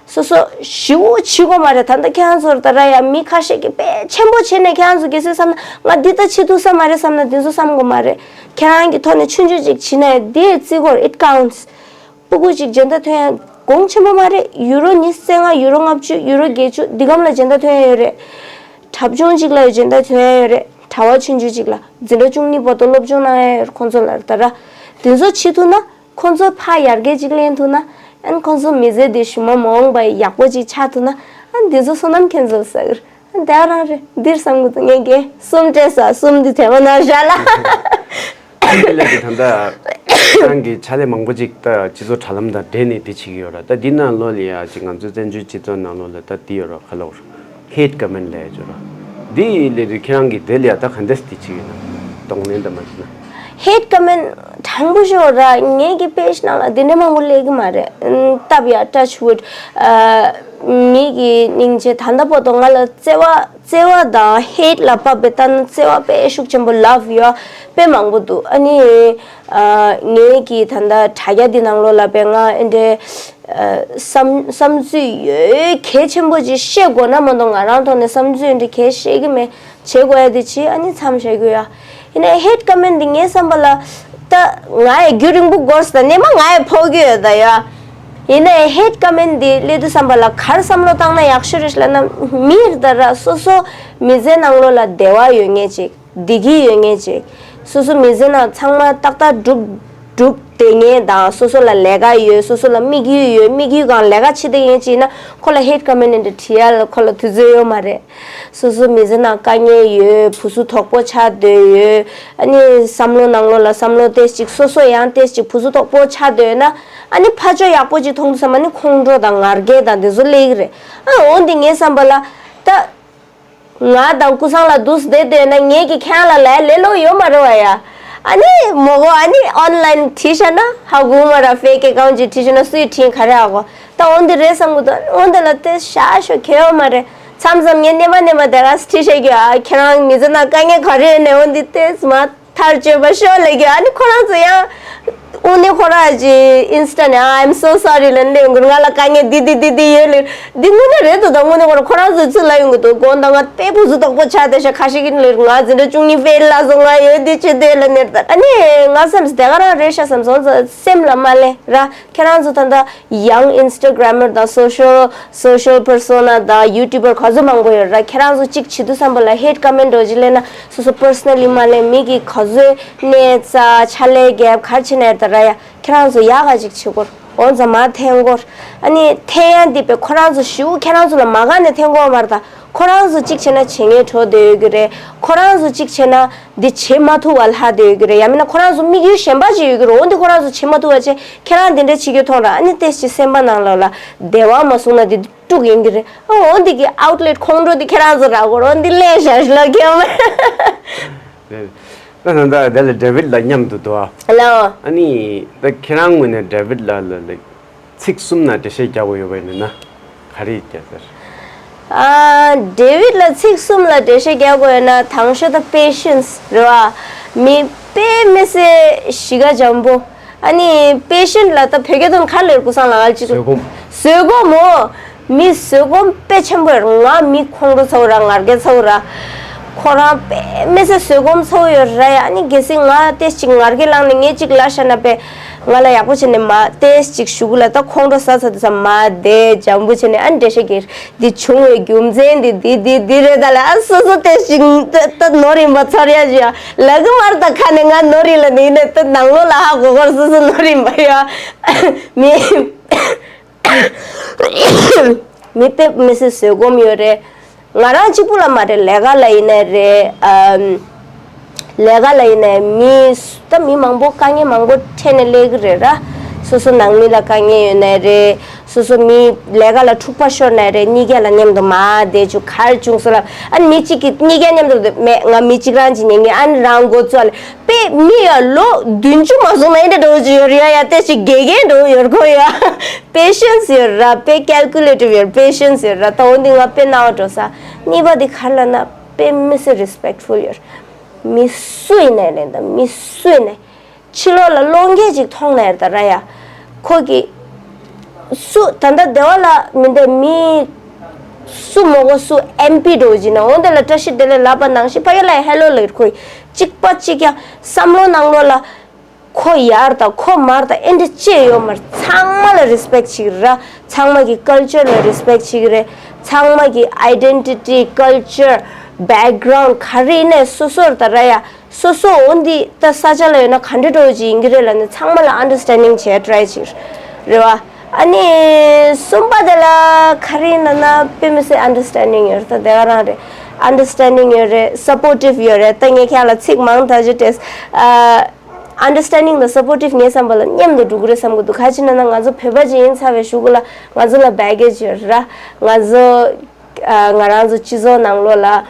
སོ་སོ་ཞེ་པོ་བྱེད་དགོས་མ་རེད། ད་ལྟ་ཁྱེད་རང་ཚོར་ད་ར་ཡ་མི་ཁ་ཤས་ཀྱིས་དཔེ་ཆེན་པོ་བྱས་ནས་ཁྱེད་རང་ཚོ་གལ་སྲིད་བསམ་ན་ང་འདི་ལྟ་བྱེད་ཐུབ་ས་མ་རེད་བསམ་ན་འདི་ཚོ་བསམ་དགོས་མ་རེད། ཁྱེད་རང་གི་ཐོག་ནས་ཆུང་ཆུང་ཅིག་བྱེད་ནའི་འདི་བརྩི་དགོས་རེད། It counts། སྤུ་གུ་ཅིག་སྦྱིན་བདག་ཐོན་ཡ་གོང་ཆེན་པོ་མ་རེད། ཡུ་རོ་ཉི་ཤུ་རྩ་ལྔ། ཡུ་རོ་ལྔ་བཅུ། ཡུ་རོ་བརྒྱད་ཅུ། འདི་གམ་ལ་སྦྱིན་བདག་ཐོན་ཡ་ཡོད་རེད། གྲྭ་ཆུང་གཅིག་ལ་ཡང་སྦྱིན་བདག་ཐོན་ཡ་ཡོད་རེད། གྲྭ་པ་ཆུང་ཆུང་གཅིག་ལ་འཛིན་གྲྭ་བཅུ་གཉིས་བར་དུ་སློབ་སྦྱོང་གནང་ཡ་ཡོད་རེད་ཁོང་ཚོ་ལ་ད་ར། དེ་ཚོ་བྱེད་ཐུབ་ན་ཁོང་ཚོ་ཕར་ཡར་རྒྱས་གཅིག་ལེན་ཐུབ་ན། ཨན་ཁོང་ཚོ་མི་ཚེ་འདི་ཞུམ་པ་མ་འོངས་པ་ཡག་པོ་གཅིག་ཆགས་ཐུབ་ན། ཨན་འདི་ཚོ་བསོད་ནམས་ཁྱེད་ཚོ་ཟེར། ཨན་དེ་རང་རེད། འདིར་བསམ་གི་འདུག་ངས་འགན་གསུམ་སྤྲད་ས་གསུམ་འདི་དེ་མ་ན་བཞག་ལ། དེ་ལས་དེ་ད་ལྟ་རང་གི་ཕྱག་ལས་མང་པོ་ཅིག་ད་སྤྱི་ཚོགས་དྲ་ལམ་དང་འབྲེལ་ནས་དེ་བྱེད་ཀྱི་ཡོད་ར། ད་འདི་ནང་ལོགས་ལ་ཡ་ཅིག་ང་ཚོའི་བཙན་བྱོལ་སྤྱི་ཚོགས་ནང་ལོགས་ལ་ད་འདི་ཡོད་ར། ཁ་ལོག་ཧེ་ཊི་ཀོ་མེན་ཊི་ལབ་ཡ་ཅིག་ཡོད་ར། འདི་ལས་དེ་ཁྱེད་རང་གིས་དེ་ལ་ཡ་ད་ག་འདྲས་དེ་བྱེད་ཀྱི་ཡོད་ན། གདོང་ལེན་དང་མ་བྱེད་ན། ཧེ་ཊི་ཀོ་མེན་ཊི་དྲང་པོ་ཤོད་ར། ངེད་ཀྱི་པེ་ཇི་ནང་ལ་འདི་འདྲ་མང་པོ་སླེབས་ཀྱི་མ་རེད། ཨ་སྟབས་ཡག་touch wood། ཨ་མི་གི་སྙིང་རྗེ། ད་ལྟ་བར་དུ་ང་ལ་བརྩེ་བ་བརྩེ་བ་དང་ཧེ་ཊི་ལ་དཔག་པའི་ལྟ་ན་བརྩེ་བ་དཔེ་ཤུགས་ཆེན་པོ། ལབ་ཡོད་དཔེ་མང་པོ་འདུག་ཨ་ནི་ཨ་ངེད་ཀྱི་ད་ལྟ་དྲ་རྒྱ་འདི་ནང་ལོགས་ལ་དཔེ་ང་འདི་འདྲའི་ཨ་བསམ་བསམ་ཚུལ་ཡོད་གལ་ཆེན་པོ་ཅིག་བཤད་དགོས་ན་མ་གཏོགས་ང་རང་ཐོག་ནས་བསམ་ཚུལ་འདི་གལ་བཤད་ཀྱི་མེད། བྱེད་དགོས་ཡ་དེ་བྱེད། ཨ་ནི་མཚམས་བཞག་གི་ཡོད། ཡིན་ནའི་ཧེ་ཊི་ཀོ་མེན་ཊི་འདི་ངའི་བསམ་པ་ལ་ ད་ང་ཡི་རྒྱུན་རིང་པོ་འགོར་སོང་། ད་ནས་མ་ང་ཡི་ཕོག་གི་ཡོད་ད་ཡ། ཡིན་ནའི་ཧེད་ཀ་མེན་འདི་སླེབས་དུས་ཙམ་པ་ལ་ག་རེ་བསམ་བློ་བཏང་ན་ཡག་ཤོས་རེད་ལབ་ན། མི་རེད་ད་ར། སོ་སོ་མི་ཚེ་ནང་ལོགས་ལ་བདེ་བ་ཡོད་མཁན་ཅིག་བདེ་སྐྱིད་ཡོད་མཁན་ཅིག་སོ་སོ་མི་ཚེ་ནང་ཚང་མ་ཏག་ཏག་འགྲུབ་འགྲུབ་བསྡད་མཁན་དང་། སོ་སོ་ལ་ལས་ཀ་ཡོད། སོ་སོ་ལ་དམིགས་ཡུལ་ཡོད། དམིགས་ཡུལ་སྒང་ལས་ཀ་བྱེད་བསྡད་མཁན་ཅིག་ཡིན་ན། ཁོ་ལ་ཧེད་ཀ་མེན་འདི་བྲིས་ཡ་ལ་ཁོ་ལ་དུས་ཚོད་ཡོད་མ་རེད། སོ་སོ་མི་ཚེ་ནང་དཀའ་ངལ་ཡོད། བུ་སུ་དོག་པོ་ཆགས་སྡོད་ཡོད། ཨ་ནི་བསམ་བློ་ནང་ལོགས་ལ་བསམ་བློ་ཏོག་ཙམ་སོ་སོ་ཡང་ཏོག་ཙམ་བུ་སུ་དོག་པོ་ཆགས་སྡོད་ཡོད་ན། ཨ་ནི་ཕར་ཕྱོགས་ཡག་པོ་ཅིག་མཐོང་དུས་ཙམ་པ་ནི་ཁོང་ཁྲོ་དང་ང་རྒྱལ་དང་དེ་ཚོ་སླེབས་ཀྱི་རེད། ཨ་འོ་འདི་ངའི་བསམ་པ་ལ་ད། ང་དང་ཀུན་བཟང་ལ་འདུག་བསྡད་སྡོད་ན་ངེད་ཀྱི་ཁྱེད་རང་ལ་ལས་ལས་སླ་པོ་ཡོད་མ་རེད་བ་ཡ། ཨ་ནི་མོ་གོ་ཨ་ནི་ཨོན་ལན་བྲིས་བཞག་ན་ཧ་གོ་མ་ར། ཕེ་ཀེ་ཀའུན་ཅིག་བྲིས་བཞག་ན་སུས་བྲིས་ག་རེ་ཧ་གོ། ད་འོ་འདི་རེད་བསམ་གི་འདུག་འོ་འདི་ལ་ཏོག་ཙམ་ཞོག་གི་ཡོད་མ་རེད། མཚམས་མཚམས་ངས་རྣམ་པ་རྣམ་པ་དེ་ག་བྲིས་བཞག་གི། ཨ་ཁྱེད་རང་མི་ཚེ་ནང་དཀའ་ངལ་ག་རེ་ཡོད་ནའི་འོ་འདི་ཏོག་ཙམ་མ། ཐག་གཅོད་པ་ཤོག་ལབ་གི། ཨ་ནི་ཁོ་རང་ཚོ་ཡང་དངོས་གནས་ཁོ་རང་གི་ཨིན་སི་ཊ་ནས་ཨ་I'm so sorry ལབ་ནས་ཡོང་གི། ང་ལ་དཀའ་ངལ་འདི་འདི་འདི་འདི་ཡོད་ལབ། འདི་དངོས་གནས་རེད་འདུག་ད་དངོས་གནས་ཁོ་རང་ཁོ་རང་ཚོའི་ཚུལ་ལ་ཡོང་གི་འདུག་དགོངས་དག་ང་དཔེ་བུ་སུ་དོག་པོ་ཆགས་བསྡད་ཤག་ཁ་ཤས་ཀྱིས་ལབ། ང་འཛིན་གྲྭ་བཅུ་གཉིས་ཕེལ་ལ་སོང་། ང་ཡོད་འདི་བྱེད་འདོད་ལབ་ནས། ད་ཨ་ནི་ང་བསམ་སོང་དེ་ག་རང་རེད་ཤག་བསམ་སོང་། སེམས་ལ་མ་ལེན་ར། ཁྱེད་རང་ཚོ་ད་ལྟ་ཡང་ཨིན་སི་ཊ་གྷ་རམ་མར་དང་སོ་ཤལ་སོ་ཤལ་པར་སོ་ན་དང་ཡུ་ཊུབ་པར་ག་ཚོད་མང་པོ་ཡོད་ར། ཁྱེད་རང་ཚོ་གཅིག་བྱེད་དུས་ཙམ་པ་ལ་ཧེད་ཀ་མེན་འདྲ་བོ་ཅིག་སླེབས་ན་སོ་སོ་པར་སོ་ནལ་ལི་མ་ལེན། མི་གིས་ག་ཚོད་གནས་ཚ་ཕྱག་ལས་རྒྱབ་ག་རེ་བྱེད་ན་ཡོད་ད་ར་ཡ། ཁྱེད་རང་ཚོ་ཡག་ག་ཅིག་བྱེད་དགོས། འོ་ཙམ་མ་འཐེན་དགོས། ཨ་ནི་འཐེན་ཡ་འདི་དཔེ་ཁོ་རང་ཚོ་ཞུ་ཁྱེད་རང་ཚོ་ལ་མ་དགའ་ནས་འཐེན་དགོས་མ་རེད་ད། ཁོ་རང་ཚོ་གཅིག་བྱས་ན་བྱེད་མཁན་འགྲོ་བསྡད་ཡོད་ཀྱི་རེད། ཁོ་རང་ཚོ་གཅིག་བྱས་ན་འདི་བྱེད་མ་ཐུབ་པ་ལྷག་བསྡད་ཡོད་ཀྱི་རེད། ཡང་མིན་ན་ཁོ་རང་ཚོ་དམིགས་ཡུལ་གཞན་པ་ཅིག་ཡོད་ཀྱི་རེད། འོ་འདི་ཁོ་རང་ཚོ་བྱེད་མ་ཐུབ་པ་བྱས། ཁྱེད་རང་འདི་འདྲ་བྱེད་རྒྱུ་མཐོང་ར། ཨ་ནི་ཏོག་ཙམ་སེམས་པ་ནང་ལོགས་ལ་བདེ་བ་མ་བཟུང་ན་འདི་དཀྲུག་ཡིན་གྱི་རེད། ཨ་འོ་འདི་གི་ཨའུཊ་ལེཊ་ཁོང་ཁྲོ་འདི་ཁྱེད་རང་ཚོ་རག་གོ། འོ་འདི་ལས་ཞག་ལ་ཁྱེད་མ། ད་ད་ད་ལྟ་ཌེ་ཝིཌ་ལགས་མཉམ་དུ་འདུག་ཨ། ལའོ། ཨ་ནི་ད་ཁྱེད་རང་ངོས་ནས་ཌེ་ཝིཌ་ལགས་ལ་ལེགས། ཚིག་གསུམ་ན་འགྲེལ་བཤད་རྒྱག་དགོས་ཡོད་པ་ཡིན་ན་ག་རེ་རྒྱག་ཟེར། ཨ། ཌེ་ཝིཌ་ལ་ཚིག་གསུམ་ལ་འགྲེལ་བཤད་རྒྱག་དགོས་ཡོད་ན། དང་ཤོས་ད་པེ་ཤེན་སི་རེད་བ། མི་དཔེ་མི་སྲིད་གཤིས་ཀ་འཇམ་པོ། ཨ་ནི་པེ་ཤེན་སི་ལ་ད་བོད་སྐད་དུ་ག་རེ་ལབ་རེད། ཀུན་བཟང་ལགས་ཅིག་བཟོད་སྒོམ། བཟོད་སྒོམ་མོ། མི་བཟོད་སྒོམ་དཔེ་ཆེན་པོ་ཡོད་རེད། ང་མི་ཁོང་ཁྲོ་ཚ་པོ་ར། ང་རྒྱལ་ཚ་པོ་ར། ཁོ་རང་དཔེ་མི་སྲིད་བཟོད་སྒོམ་ཚ་པོ་ཡོད་རེད་ཡ། ཨ་ནི་གལ་སྲིད་ང་ཏོག་ཙམ་ཅིག་ང་རྒྱལ་ལངས་ནས་ངས་ཅིག་ལབ་བཞག་ན་དཔེ་ང་ལ་ཡག་པོ་བྱས་ནས་མ་ཏོག་ཙམ་ཅིག་ཞུ་གི་ལ། ད་ཁོང་ཁྲོ་ཟ་ཚར་དུས་ཙམ་མ་བསྡད་འཇམ་པོ་བྱས་ནས་ཨ་ནི་འགྲེལ་བཤད་རྒྱག་འདི་བྱུང་བའི་རྒྱུ་མཚན་འདི་འདི་འདི་འདི་རེད། ད་ལ་ཨ་སོ་སོ་ཏོག་ཙམ་ཅིག་ད་ད་ནོར་ཡིན་པ་ཚོར་ཡ་ཞིག་ཡ་ལབ་གི་མ་རེད། ད་ཁ་ནས་ང་ནོར་ཡིན་ལབ་ནས་ཡིན་ནའི་ད་ནང་ལོགས་ལ་ཧ་གོ་གོ་རེད། སོ་སོ་ནོར་ཡིན་པ་ཡ། མི་མི་དཔེ་མི་སྲིད་བཟོད་སྒོམ་ཡོད་རེད། ང་རང་གཅིག་པུ་ལ་མ་རེད། ལས་ཀ་ལ་ཡིན་ནའི་རེད། ཨམ། ལས་ཀ་ལ་ཡིན་ནའི་མི་ད་མི་མང་པོ་དཀའ་ངལ་མང་པོ་འཕྲད་ནས་སླེབས་ཀྱི་རེད་ར། སོ་སོ་ནང་མི་ལ་དཀའ་ངལ་ཡོད་ནའི་རེད། སོ་སོ་མི་ལས་ཀ་ལ་འཁྲུག་པ་ཤོར་ནའི་རེད། གཉིས་ཀ་ལ་མཉམ་དུ་མ་བསྡད་བཅུག་ག་རེ་བྱུང་སོང་ལབ། ཨ་ནི་མི་གཅིག་གིས་གཉིས་ཀ་མཉམ་དུ་མེད། ང་མི་གཅིག་རང་གཅིག་ཉན་གི། ཨ་ནི་རང་འགོ་བཙུགས་ལ་དཔེ་མི་ཡ་ལོ་བདུན་ཅུ་མ་སོང་ན་ཨེ་འདྲ་འགྲོ་གི་ཡོད་རེད་ཡ། ཡ་ཏོག་ཙམ་དགེ་རྒན་འགྲོ་ཡོད་ཁོ་ཡ། པེ་ཤེན་སི་ཡོད་ར། དཔེ་ཀལ་ཀུ་ལེ་ཊིབ་ཡོད། པེ་ཤེན་སི་ཡོད་ར། ད་འོ་འདི་ང་དཔེ་སྣང་བ་འགྲོ་ས། གཉིས་པ་འདི་ག་རེ་ལབ་ན་དཔེ་མི་སྲིད་རི་སི་པེག་ཕུལ་ཡོད། མི་སུ་ཡིན་ནའི་ལེན་ད། མི་སུ་ཡིན་ནའི་ཕྱི་ལོགས་ལ་བློ་འགེལ་ཅིག་མཐོང་ནའི་ད་ར་ཡ། ཁོ་གི་སུ་ད་ལྟ་སྡེ་བ་ལ་མི་འདི་མི་སུ་མོ་གོ་སུ་ཨེམ་པི་འགྲོ་གི་ན་འོ་འདི་ལ་བཀྲ་ཤིས་བདེ་ལེགས་ལབ་པ་ནང་བཞིན་ཕ་གི་ལ་ཧེ་ལོ་ལབ་ཁོ་གཅིག་པ་གཅིག་རྐྱང་བསམ་བློ་ནང་ལོགས་ལ། ཁོ་ཡར་དང་ཁོ་མར་དང་ཨེ་འདྲ་ཅི་ཡོད་མ་རེད། ཚང་མ་ལ་རི་སི་པེག་བྱེད་ཀྱི་ར། ཚང་མ་གི་ཀལ་ཅར་ལ་རི་སི་པེག་བྱེད་ཀྱི་རེད། ཚང་མ་གི་ཨའི་ཌེན་ཊི་ཊི་ཀལ་ཅར་བེག་གྷ་རའུན་ཌི་ག་རེ་ཡིན་ནའི་སོ་སོར་ད་ར་ཡ། སོ་སོ་འོ་འདི་ད་ས་ཆ་ལ་ཡོད་ན་ག་འདྲ་འགྲོ་གི་ཡིན་གྱི་རེད་ལབ་ནས་ཚང་མ་ལ་ཨན་ཌར་སི་ཊེན་ཌིང་བྱེད་ཊ་རའི་བྱེད་ཀྱི་རེད་བ། ཨ་ནི་གསུམ་པ་དེ་ལ་ག་རེ་ཡིན་ལབ་ན་དཔེ་མི་སྲིད་ཨན་ཌར་སི་ཊེན་ཌིང་ཡོད་རེད། ད་དེ་ག་རང་རེད། ཨན་ཌར་སི་ཊེན་ཌིང་ཡོད་རེད། སབ་པོར་ཊིབ་ཡོད་རེད། ད་ངས་ཁྱེད་ལ་ཚིག་མང་དག་ཅིག་སྤྲད། ཨ། ཨན་ཌར་སི་ཊེན་ཌིང་དང་སབ་པོར་ཊིབ་ངའི་བསམ་པ་ལ་མཉམ་དུ་འགྲོ་གི་རེད་བསམ་གི་འདུག་ག་ཅི་ན་ན་ང་ཚོ་བོད་པ་ཅིག་ཡིན་ཚར་བའི་གཞུག་གུ་ལ་ང་ཚོ་ལ་བེག་གེ་ཇི་ཡོད་ར། ང་ཚོ་ཨ། ང་རང་ཚོ་སྤྱི་ཚོགས་ནང་ལོགས་ལ་ཨ།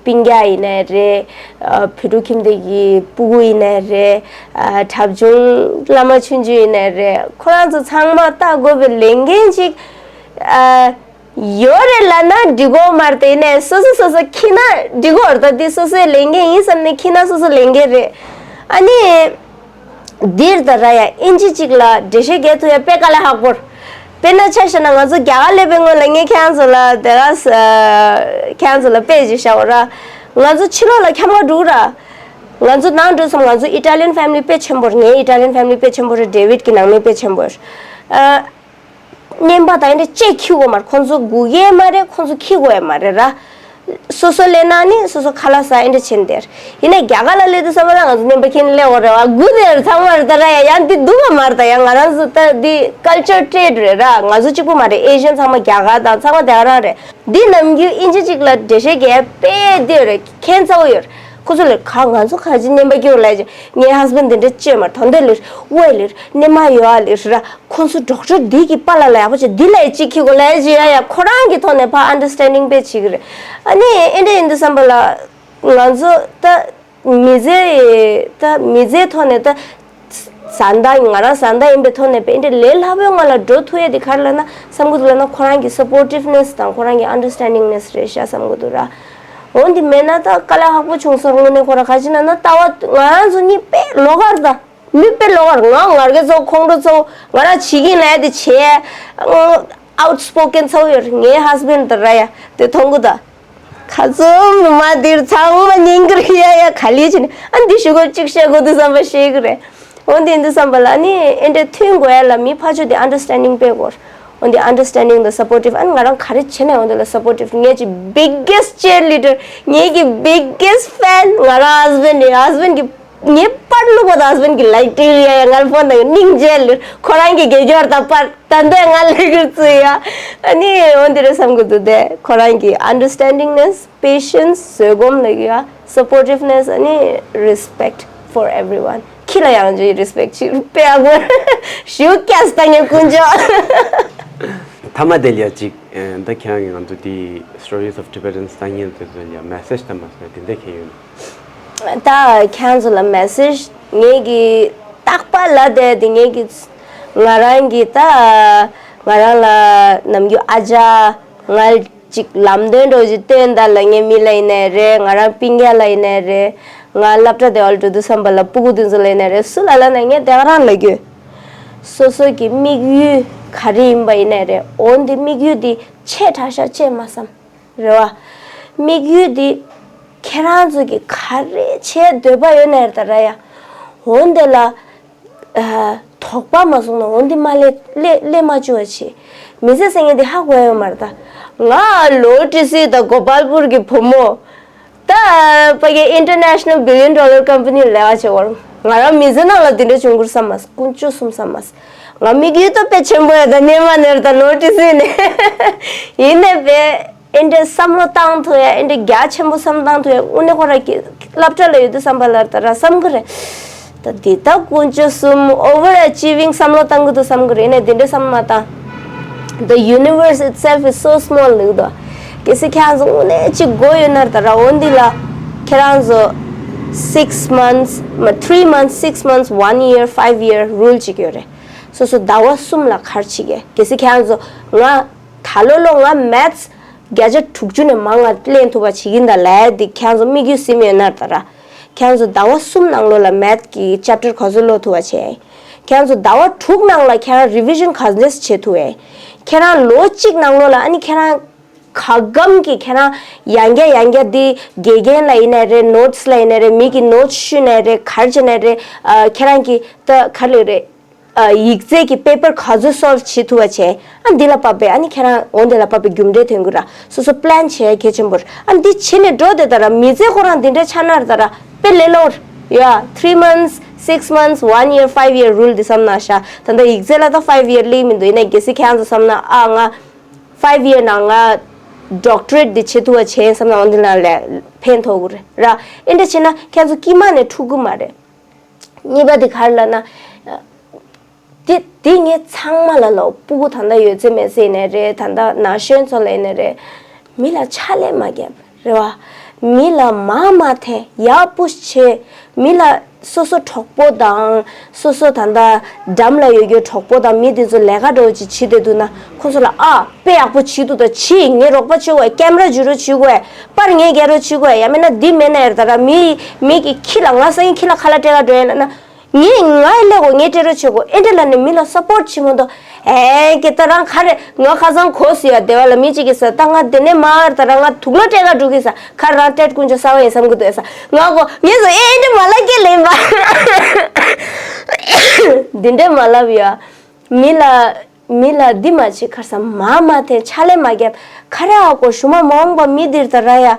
སྤུན་ཀྱག་ཡིན་ནའི་རེད། ཨ། བོད་ཕྲུག་ཁྱིམ་སྡེ་གི་སྤུ་གུ་ཡིན་ནའི་རེད། ཨ། གྲྭ་ཆུང་བླ་མ་ཆུང་ཆུང་ཡིན་ནའི་རེད། ཁོ་རང་ཚོ་ཚང་མ་ལྟ་དགོས་པའི་ལས་འགན་ཅིག་ཨ། ཡོད་རེད་ལབ་ན་འགྲིག་གོ་མ་རེད། དེ་ནས་སོ་སོ་སོ་སོ་འཁྱེར་ན་འགྲིག་གོ་རེད། ད་འདི་སོ་སོའི་ལས་འགན་ཡིན་བསམ་ནས་འཁྱེར་ན་སོ་སོ་ལས་འགན་རེད། ཨ་ནི་འདིར་ད་ར་ཡ་ཨིན་ཇི་གཅིག་ལ་འགྲེལ་བཤད་རྒྱག་ཐུབ་ཡ་དཔེ་དཀའ་ལས་ཁག་པོ་རེད། དཔེར་ན་ཆ་བཞག་ན་ང་ཚོ་རྒྱ་གར་སླེབས་པའི་སྔོན་ལ་ངས་ཁྱེད་རང་ཚོ་ལ་དེ་ག་ས་ཁྱེད་རང་ཚོ་ལ་དཔེ་ཅིག་བཤད་འོ་ར། ང་ཚོ་ཕྱི་ལོགས་ལ་འཁྱམ་ག་འགྲོ་གི་ར། ང་ཚོ་ནང་འགྲོ་སོང་། ང་ཚོ་Italian family དཔེ་ཆེན་པོ་རེད། ངའི་Italian family དཔེ་ཆེན་པོ་རེད། David གི་ནང་མི་དཔེ་ཆེན་པོ་རེད། ཨ། རྔན་པ་དང་ཨེ་འདྲ་ཅིག་འཁྱེར་དགོས་མ་རེད། ཁོང་ཚོ་སྒུག་ཡས་མ་རེད། ཁོང་ཚོ་འཁྱེར་དགོས་ཡས་མ་རེད་ར། སོ་སོ་སླེབས་ན་ནི་སོ་སོ་ཁ་ལག་ཟ་ཨེ་འདྲ་བྱེད་འདིར། ཡིན་ན་རྒྱ་གར་ལ་སླེབས་དུས་ཙམ་པ་ལ་ང་ཚོ་རྔན་པ་འཁྱེར་ནས་སླེབས་དགོས་རེད་བ། སྒུག་དེར་ཚང་མར་ད་ར་ཡ་ཡང་འདི་འདུག་ག་མ་རེད། ད་ཡང་ང་རང་ཚོ་ད་འདི་culture trait རེད་ར། ང་ཚོ་གཅིག་པུ་མ་རེད། Asian ཚང་མ། རྒྱ་གར་དང་ཚང་མ་དེ་ག་རང་རེད། འདི་ནམ་རྒྱུན་དབྱིན་ཇི་གཅིག་ལ་འགྲེལ་བཤད་རྒྱག་དཔེ་འདི་རེད། ཁྱད་མཚར་པོ་ཡོད་རེད། ཁོ་ཚོ་ལ་ག་ང་ཚོ་ག་ཅི་རྔན་པ་སྐྱོར་ལས་ཀྱི། ངའི་husband འདི་འདྲ་སྤྱོད་མར་དོན་དེ་ལིར་ཝེ་ལིར་རྔན་མ་ཡོད་ཨ་ལིར་ར། ཁོ་ཚོ་doctor འདི་གི་པཱ་ལགས་ལ་ཡག་པོ་བྱེད། འདི་ལས་ཅིག་ཁྱི་གོ་ལས་ཀྱི་ཡ་ཡ། ཁོ་རང་གི་ཐོག་ནས་ཕ་understanding དཔེ་བྱེད་ཀྱི་རེད། ཨ་ནི་ཨེ་འདྲ་ཡིན་དུས་ཙམ་པ་ལ་ང་ཚོ་ད། མི་ཚེ་ད་མི་ཚེའི་ཐོག་ནས་ད་བཟའ་ཟླ་ང་རང་བཟའ་ཟླ་ཡིན་པའི་ཐོག་ནས་དཔེ་འདྲ་ལས་སླ་པོའི་ངང་ལ་འགྲོ་ཐུབ་ཡས་དེ་ག་རེ་ལབ་ན་བསམ་གྱི་འདུག་ལབ་ན། ཁོ་རང་གི་supportiveness དང་ཁོ་རང་གི་understandingness རེད་ཤག་བསམ་གྱི་འདུག་ར། འོན་ཏེ་མེད་ན་ད་དཀའ་ལས་ཁག་པོ་བྱུང་སོང་། དངོས་གནས་ཁོ་རང་ག་ཅི་ན་ན་ལྟ་བ་ང་རང་ཚོ་གཉིས་དཔེ་ལོགས་ཀར་ད། མི་དཔེ་ལོགས་ཀར། ང་ངར་གེ་ཚོ་ཁོང་ཁྲོ་ཚོ་ང་རང་བྱེད་ཀྱིན་ལས་དེ་བྱས། outspoken ཚ་བོ་ཡོད་རེད། ངའི་husband དང་ར་ཡ་དེ་མཐོང་གི་ད། ཁ་ཚོམ་ནུ་མ་འདིར་ཚང་མ་ཉན་གི་རེད་ཡ་ཡ། ག་ལེ་བྱས་ནས་ཨ་འདི་ཞུ་དགོས་གཅིག་བཤད་དགོས་འདུག་བསམ་པ་ཤེས་གི་རེད། འོན་ཏེ་འདི་བསམ་པ་ལ་ནི་ཨེ་འདྲ་མཐུན་དགོས་ཡ་ལ་མི་ཕར་ཕྱོགས་དེ་understanding དཔེ་དགོས། འོན་ཏེ་understanding དང་supportive། ཨ་ནི་ང་རང་ག་རེ་བྱས་ནས་འོན་ཏེ་ལ་supportive། ངེད་ཀྱི་biggest cheerleader། ངེད་ཀྱི་biggest fan ང་རང་husband ཡིན། husband གི་ངའི་པར་བླུགས་པ་དང་husband གི་like དེ་ཡ་ཡ་ངར་ཕོན་དང་སྙིང་རྗེ་ལུར། ཁོ་རང་གི་དགེ་སྦྱོར་དང་པར་ད་འདོད་ང་ལས་ཀར་བརྩི་ཡ། ཨ་ནི་འོན་ཏེ་རེད་བསམ་གི་འདུག་དེ། ཁོ་རང་གི་understandingness, patience བཟོད་སྒོམ་ལ་ཡ། supportiveness ཨ་ནི་respect for everyone། ཁྱི་ལ་ཡང་ཅིག་respect ཅིག་དཔེ་ཡག་པོ་ཞུ་ཀྱག་ད་ངས་དཀོན་མཆོག་ཐ་མ་དེ་ལ་ཡ་ཅིག་ཨ་ད་ཁྱེད་རང་གི་ང་ཚོ་དེ་Stories of Tibetans ལྟ་མཁན་དེ་ཚོ་ལ་ཡ་message དང་མ་ཟད་དེ་འདྲ་གང་ཡོད་ན། ད་ཁྱེད་ཚོ་ལ་message ངེད་ཀྱི་རྟག་པར་ལབ་བསྡད་དེ། ངེད་ཀྱི་ང་རང་གི་ད་ང་རང་ལ་ནམ་རྒྱུན་ཨ་ཅག་ང་ཅིག་ལམ་སྟོན་འདྲ་ཅིག་སྟོན་ད་ལབ་མཁན་མི་ལ་ཡིན་ནའི་རེད། ང་རང་སྤུན་ཀྱག་ལ་ཡིན་ནའི་རེད། ང་སློབ་གྲྭ་དེ་བར་འགྲོ་དུས་ཙམ་པ་ལ་སྤུ་གུ་དེ་ཚོ་ལ་ཡིན་ནའི་རེད། སུ་ལ་ལབ་ན་ངས་དེ་ག་རང་ལབ་རྒྱུ། སོ་སོ་གི་དམིགས་ཡུལ་ག་རེ་ཡིན་པ་ཡིན་ནའི་རེད། འོན་ཏེ་དམིགས་ཡུལ་དེ་ཆེ་དྲགས་ཤག་ཅེས་མ་བསམ། རེད་བ། དམིགས་ཡུལ་འདི་ཁྱེད་རང་ཚོ་གི་ག་རེ་བྱེད་འདོད་པ་ཡོད་ནའི་ད་ར་ཡ། འོན་ཏེ་ལ། ཨ། དོགས་པ་མ་སོང་ན་འོན་ཏེ་མ་ལས་ལས་ལས་མ་བཅུ་བ་བྱེད། མི་ཚེ་ཟེར་མཁན་འདི་ཧ་གོ་ཡ་ཡོད་མ་རེད་ད། ང་ལོ་ཏི་སི་དང་གོ་པལ་པུར་གི་བུ་མོ། ད་ཕ་གི་international billion dollar company ལ་ལས་ཀ་བྱེད་བར། ང་རང་མི་ཚེ་ནང་ལ་འདི་འདྲ་བྱུང་དགོས་བསམ་མ་སོང་། དཀོན་མཆོག་གསུམ་བསམ་མ་སོང་། ང་དམིགས་ཡུལ་ད་དཔེ་ཆེན་པོ་ཡ་ད་སྔོན་མ་ནས་རེད་ད། ལོ་ཏི་སི་ནས་ཡིན་ནའི་དཔེ། ཨེ་འདྲའི་བསམ་བློ་བཏང་ཐུབ་ཡ། ཨེ་འདྲའི་རྒྱ་ཆེན་པོ་བསམ་བློ་བཏང་ཐུབ་ཡ། དངོས་གནས་ཁོ་རང་གི་སློབ་གྲྭ་ལ་ཡོད་དུས་ཙམ་པ་ལ་ད་ར་བསམ་གི་རེད། ད་འདི་ད་དཀོན་མཆོག་གསུམ། over achieving བསམ་བློ་བཏང་གི་འདུག་བསམ་གི་རེད། ཨེ་ནས་འདི་འདྲའི་བསམ་བློ་མ་བཏང་། The universe itself is so small ལབ་ཀྱི་འདུག་གལ་སྲིད་ཁྱེད་རང་ཚོ་དངོས་གནས་ཅིག་དགོས་ཡོད་ན་ད་ར་འོན་ཏེ་ལ་ཁྱེད་རང་ཚོ་six months མ། three months, six months, one year, five year rule ཅིག་ཡོད་རེད། སོ་སོ་ཟླ་བ་གསུམ་ལ་ག་རེ་བྱེད་ཀྱི། གལ་སྲིད་ཁྱེད་རང་ཚོ་ང་ད་ལོ་ལོ་ང་maths བརྒྱ་ཆ་དྲུག་ཅུ་ནས་མང་ང་ལེན་ཐུབ་པ་བྱེད་ཀྱིན་ད་ལས་འདི་ཁྱེད་ཚོ་དམིགས་ཡུལ་ཟིན་ཡོད་ན་ད་ར། ཁྱེད་ཚོ་ཟླ་བ་གསུམ་ནང་ལོགས་ལ་maths གི་chapter ག་ཚོད་ཀློག་ཐུབ་པ་བྱས། ཁྱེད་ཚོ་ཟླ་བ་དྲུག་ནང་ལ་ཁྱེད་རང་revision ག་འདྲས་བྱེད་ཐུབ་པས། ཁྱེད་རང་ལོ་གཅིག་ནང་ལོགས་ལ་ཨ་ནི་ཁྱེད་རང་ག་གམ་གྱི་ཁྱེད་རང་ཡང་བསྐྱར་ཡང་བསྐྱར་འདི་དགེ་རྒན་ལ་ཡིན་ནའི་རེད། notes ལ་ཡིན་ནའི་རེད། མི་གི་notes ཞུས་ནའི་རེད། ག་རེ་བྱས་ནའི་རེད། ཨ། ཁྱེད་རང་གི་ད་ག་རེ་རེད། ཨ། ཡིག་ཚད་ཀྱི་paper ག་ཚོད་solve བྱེད་ཐུབ་པ་བྱས། ཨ། འདི་ལ་བབས་པས་ཨ་ནི་ཁྱེད་རང་འོ་འདི་ལ་བབས་པའི་རྒྱུ་འབྲས་ཐོན་གྱི་ར། སོ་སོ་plan བྱས་གལ་ཆེན་པོ་རེད། ཨ། འདི་བྱེད་ནས་འགྲོ་དེ་ད་ར་མི་ཚེ་ཁོ་རང་འདི་འདྲ་ཆགས་ན་ར་ད་ར་དཔེ་ལས་སླ་པོ་རེད་ཡ། three months, six months, one year, five year rule འདི་བསམ་ན་ཤ། ད་ལྟ་ཡིག་ཚད་ལ་ད་five year སླེབས་མི་འདུག་ཡིན་ནའི་གལ་སྲིད་ཁྱེད་རང་ཚོ་བསམ་ན་ཨ་ང་five year ནང་ང་doctorate འདི་བྱེད་ཐུབ་པ་བྱས་བསམ་ན་འོ་འདི་ལ་ལས་ཕན་ཐོགས་གི་རེད་ར། ཨེ་འདྲ་བྱས་ན་ཁྱེད་ཚོ་དཀྱིལ་མ་ནས་འཁྲུག་གི་མ་རེད། གཉིས་པ་དེ་ག་རེ་ལབ་ན། དེ་དེ་ངས་ཚང་མ་ལ་ལབ། སྤུ་གུ་ད་ལྟ་ཡོད་ཚད་མེད་ཚད་ཡིན་ནའི་རེད། ད་ལྟ་ན་གཞོན་ཚོ་ལ་ཡིན་ནའི་རེད། མི་ལ་ཕྱག་ལས་མ་བརྒྱབ་རེད་བ། མི་ལ་མ་མ་འཐེན་ཡག་པོ་བྱེད། མི་ལ་སོ་སོ་གྲོགས་པོ་དང་སོ་སོ་ད་ལྟ་འགྲམ་ལ་ཡོད་རྒྱུ་གྲོགས་པོ་དང་མི་དེ་ཚོ་ལས་ཀ་འདྲ་བོ་ཅིག་བྱེད་བསྡད་འདུག་ན་ཁོ་ཚོ་ལ་ཨ་དཔེ་ཡག་པོ་བྱེད་འདུག་ད་བྱེད། ངས་རོགས་པ་བྱེད་དགོས། ཀེམ་ར་འཇུ་རོགས་བྱེད་དགོས། པར་ངས་རྒྱག་རོགས་བྱེད་དགོས། ཡང་མིན་ན་འདི་མེད་ན་ཡར་ད་ར་མི་མི་གི་ཁྱི་ལ་ང་སང་ཉིན་ཁྱི་ལ་ཁ་ལག་སྤྲད་ག་འགྲོ་ཡིན་ལབ་ན། ངས་ང་ཡི་ལས་གོ་ངས་སྤྲད་རོགས་བྱེད་གོ་ཨེ་འདྲ་ལ་ནས་མི་ལ་སཔོར་ཊི་བྱེད་མ་འདུག་ཨེ་ཀེ་ད་རང་ག་རེ་ང་ཁ་སང་གོ་སི་ཡ་སྡེ་བ་ལ་མི་གཅིག་གིས་ས་ད་ང་དེ་ནས་མར་ད་རང་ང་དུག་ལོ་སྤྲད་ག་འགྲོ་གི་ས་ཁ་རང་སྤྲད་ཀུན་ཆོ་ས་བ་ཡིན་བསམ་གི་འདུག་ས་ང་གོ་ངས་སོ་ཨེ་ཨེ་འདྲ་མ་ལ་ཀེ་ལེན་པ་འདི་འདྲ་མ་ལབ་ཡ་མི་ལ། མི་ལ་འདི་མ་བྱེད་ཁར་ས་མ་མ་དེ་ཕྱག་ལས་མ་རྒྱབ་ཁ་ར་ཨ་ཀོ་ཞུ་མ་མ་འོངས་པ་མི་འདིར་ད་ར་ཡ།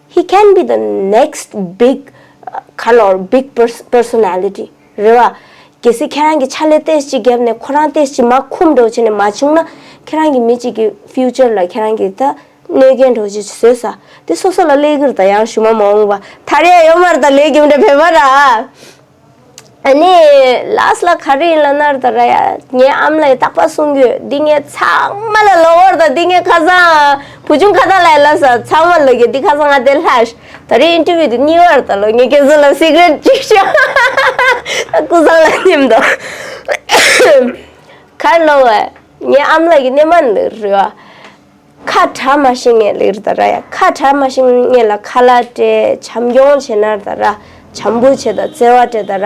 He can be the next big ཁ་ལོར་big personality རེད་བ། གལ་སྲིད་ཁྱེད་རང་གི་ཕྱག་ལས་ཏེས་ཅིག་རྒྱབ་ནས་ཁོ་རང་ཏེས་ཅིག་མ་ཁུམ་འགྲོ་བྱས་ནས་མ་བྱུང་ན་ཁྱེད་རང་གི་མི་གཅིག་གི་ཕིའུ་ཅར་ལ་ཁྱེད་རང་གི་ད་གནོད་སྐྱོན་འགྲོ་ཅིག་བཟོས་ས་དེ་སོ་སོ་ལ་ལས་ཀིར་ད་ཡང་ཞུ་མ་མ་འོངས་པ་ད་རེ་ཡ་ཡོད་མ་རེད་ད་ལས་རྒྱུ་འདྲ་བེ་མ་ར། ཨ་ནི་ལཱསི་ལ་ག་རེ་ཡིན་ལབ་ན་ར་ད་ར་ཡ་ངའི་ཨམ་ལགས་རྟག་པར་གསུང་གི་ཡོད། འདི་ངས་ཚང་མ་ལ་ལོག་བར་དང་འདི་ངས་ཁ་སང་བུ་ཆུང་ཁ་ཏང་ལ་ཡ་ལབ་ས་ཚང་མ་ལོག་གི་འདི་ཁ་སང་ང་དེ་ལྷ་ད་རེས་ཨིན་ཊར་བིའུ་དེ་གཉིས་བར་ད་ལོ་ངས་ཁྱེད་ཚོ་ལ་སི་ཀི་རེཊ་གཅིག་ཤོད་ད་ཀུ་སང་ལ་ཉིམ་དོ་གར་ལོག་བས་ངའི་ཨམ་ལགས་ཀྱི་སྣེ་མ་ནི་རེད་བ། ཁ་གྲག་མ་ཤེས་ངེས་ལེགས་རེད་ད་ར་ཡ། ཁ་གྲག་མ་ཤེས་ངེས་ལ་ཁ་ལག་སྤྲད་བྱམས་སྐྱོང་བྱེད་ན་རེད་ད་ར། བྱམས་པོ་བྱེད་ད་བརྩེ་བ་སྤྲད་ད་ར།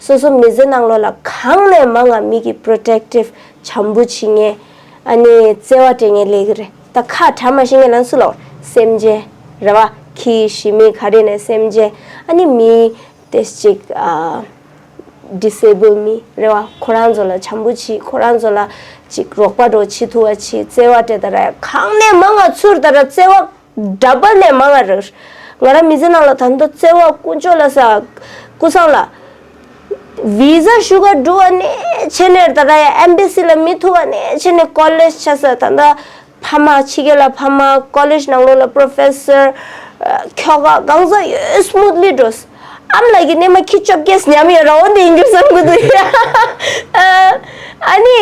སོ་སོ་མི་ཚེ་ནང་ལོགས་ལ་གང་ནས་མང་ང་མི་གི་པྲོ་ཊེག་ཊིབ་བྱམས་པོ་བྱེད་ངེས། ཨ་ནི་བརྩེ་བ་སྤྲད་ངེས་ལེགས་རེད་ད། ཁ་གྲག་མ་ཤེས་ངེས་ལ་སུ་ལོ་སེམས་ཅན་རེད་བ། ཁྱི་ཞི་མི་ག་རེ་ནས་སེམས་ཅན་ཨ་ནི་མི། དེ་ཅིག་ཨ། ཌི་སེ་བལ་མི་རེད་བ། ཁོ་རང་ཚོ་ལ་བྱམས་པོ་བྱེད། ཁོ་རང་ཚོ་ལ་ཅིག་རོགས་པ་འགྲོ་བྱེད་ཐུབ་པ་བྱེད། བརྩེ་བ་སྤྲད་ད་ར་གང་ནས་མང་ང་ཚུར་ད་ར་བརྩེ་བ་ཌབ་བལ་ནས་མང་ང་རག་ང་རང་མི་ཚེ་ནང་ལ་ད་ལྟ་བརྩེ་བ་ཀུན་སྤྱོད་ལ་ས་ཀུ་སང་ལ་བི་ཟ་ཞུ་ག་འགྲོ་བ་ནས་ཆེ་ནས་ད་ར་ཡ་ཨེམ་བྷེ་སི་ལ་མི་ཐུབ་པ་ནས་ཆེ་ནས་ཀོ་ལེཇ་ཆ་ས་ད་ལྟ། ཕ་མ་ཕྱི་རྒྱལ་ལ་ཕ་མ་ཀོ་ལེཇ་ནང་ལོགས་ལ་པྲོ་ཕེ་སར་ཁྱོ་ག་གང་ཟག་ཡོད་སྨུ་ཐི་ལི་འགྲོ། ཨམ་ལགས་ཀྱི་སྣེ་མ་ཁྱི་བཅོ་བརྒྱད་ཉམས་ཡོད་ར་འོ་འདི་ཡིན་རྒྱུ་བསམ་གི་འདུག་ཡ། ཨ་ནི་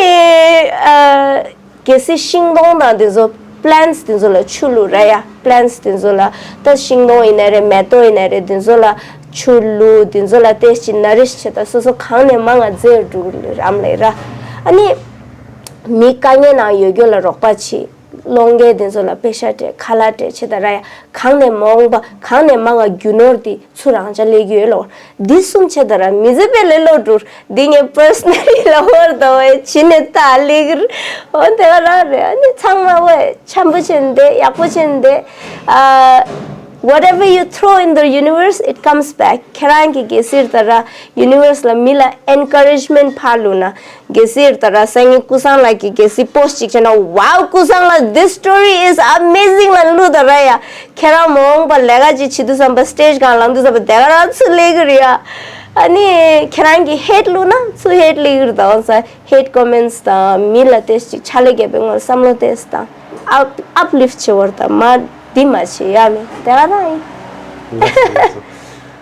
གལ་སྲིད་ཤིང་སྡོང་དང་དེ་ཚོ་པི་ལན་ཊི་སི་དེ་ཚོ་ལ་ཆུ་བླུགས་ར་ཡ། པི་ལན་ཊི་སི་དེ་ཚོ་ལ་ད་ཤིང་སྡོང་ཡིན་ན་རེད་མེ་ཏོག་ཡིན་ན་རེད་དེ་ཚོ་ལ་ཆུ་བླུགས་དེ་ཚོ་ལ་ཏེས་ཅིག་ནོ་རིཤ་བྱེད་ད་སོ་སོ་གང་ནས་མང་ང་རྫས་འགྲོ་གི་རེད་ཨམ་ལགས་ར། ཨ་ནི་མི་དཀའ་ངལ་ནང་ཡོད་རྒྱུ་ལ་རོགས་པ་བྱེད། སློང་མཁན་དེ་ཚོ་ལ་པེ་ཤ་སྤྲད་ཁ་ལག་སྤྲད་བྱེད་ད་ར་ཡ། གང་ནས་མ་འོངས་པ་གང་ནས་མ་ང་རྒྱུ་ནོར་དེ་ཚུར་རང་ཅག་ལས་རྒྱུ་ཡོད་ལོ། འདི་གསུམ་བྱེད་ད་ར་མི་ཚེ་དཔེ་ལས་ལོ་འགྲུར། འདི་ངའི་པར་སོ་ནལ་ལ་ཧོར་ད་བའི་ཕྱི་ནས་ད་ལས་ཀྱི་འོ་དེ་བ་ར་རེད། ཨ་ནི་ཚང་མ་བས་འཆམ་པོ་བྱེད་འདི་ཡག་པོ་བྱེད་འདི། ཨ། Whatever you throw in the universe, it comes back. ཁྱེད་རང་གི་གལ་སྲིད་ད་ར་ཡུ་ནི་ཝར་སི་ལ་མི་ལ་ཨེན་ཀ་རེཇ་མེན་ཊི་ཕར་བླུགས་ན། གལ་སྲིད་ད་ར་སང་ཉིན་ཀུ་སང་ལགས་ཀྱིས་གལ་སྲིད་པོ་སི་ཊི་ཅིག་བྱས་ན། Wow, ཀུ་སང་ལགས, this story is amazing ལ་བླུགས་ད་ར་ཡ། ཁྱེད་རང་མ་འོངས་པ་ལས་ཀ་ཅིག་བྱེད་དུས་ཙམ་པ་སི་ཊེཇ་སྒང་ལངས་དུས་ཙམ་པ་དེ་ག་རང་ཚུར་སླེབས་ཀྱི་རེད་ཡ། ཨ་ནི་ཁྱེད་རང་གིས་ཧེཊ་བླུགས་ན་ཚུར་ཧེཊ་སླེབས་ཀྱི་རེད་ད། འོ་ས་ཧེཊ་ཀོ་མེན་ཊི་སི་དང་མི་ལ་ཏེས་ཅིག་ཕྱག་ལས་རྒྱབ་པའི་ངོར་བསམ་བློ་ཏེས་དང་ཨབ་ཨབ་ལིཕ་ཊི་བྱེད་བར་དང་མ། འདི་མ་བྱེད་ཡ་མེད་དེ་ག་རང་ཡིན། ལགས་སོ་ལགས་སོ།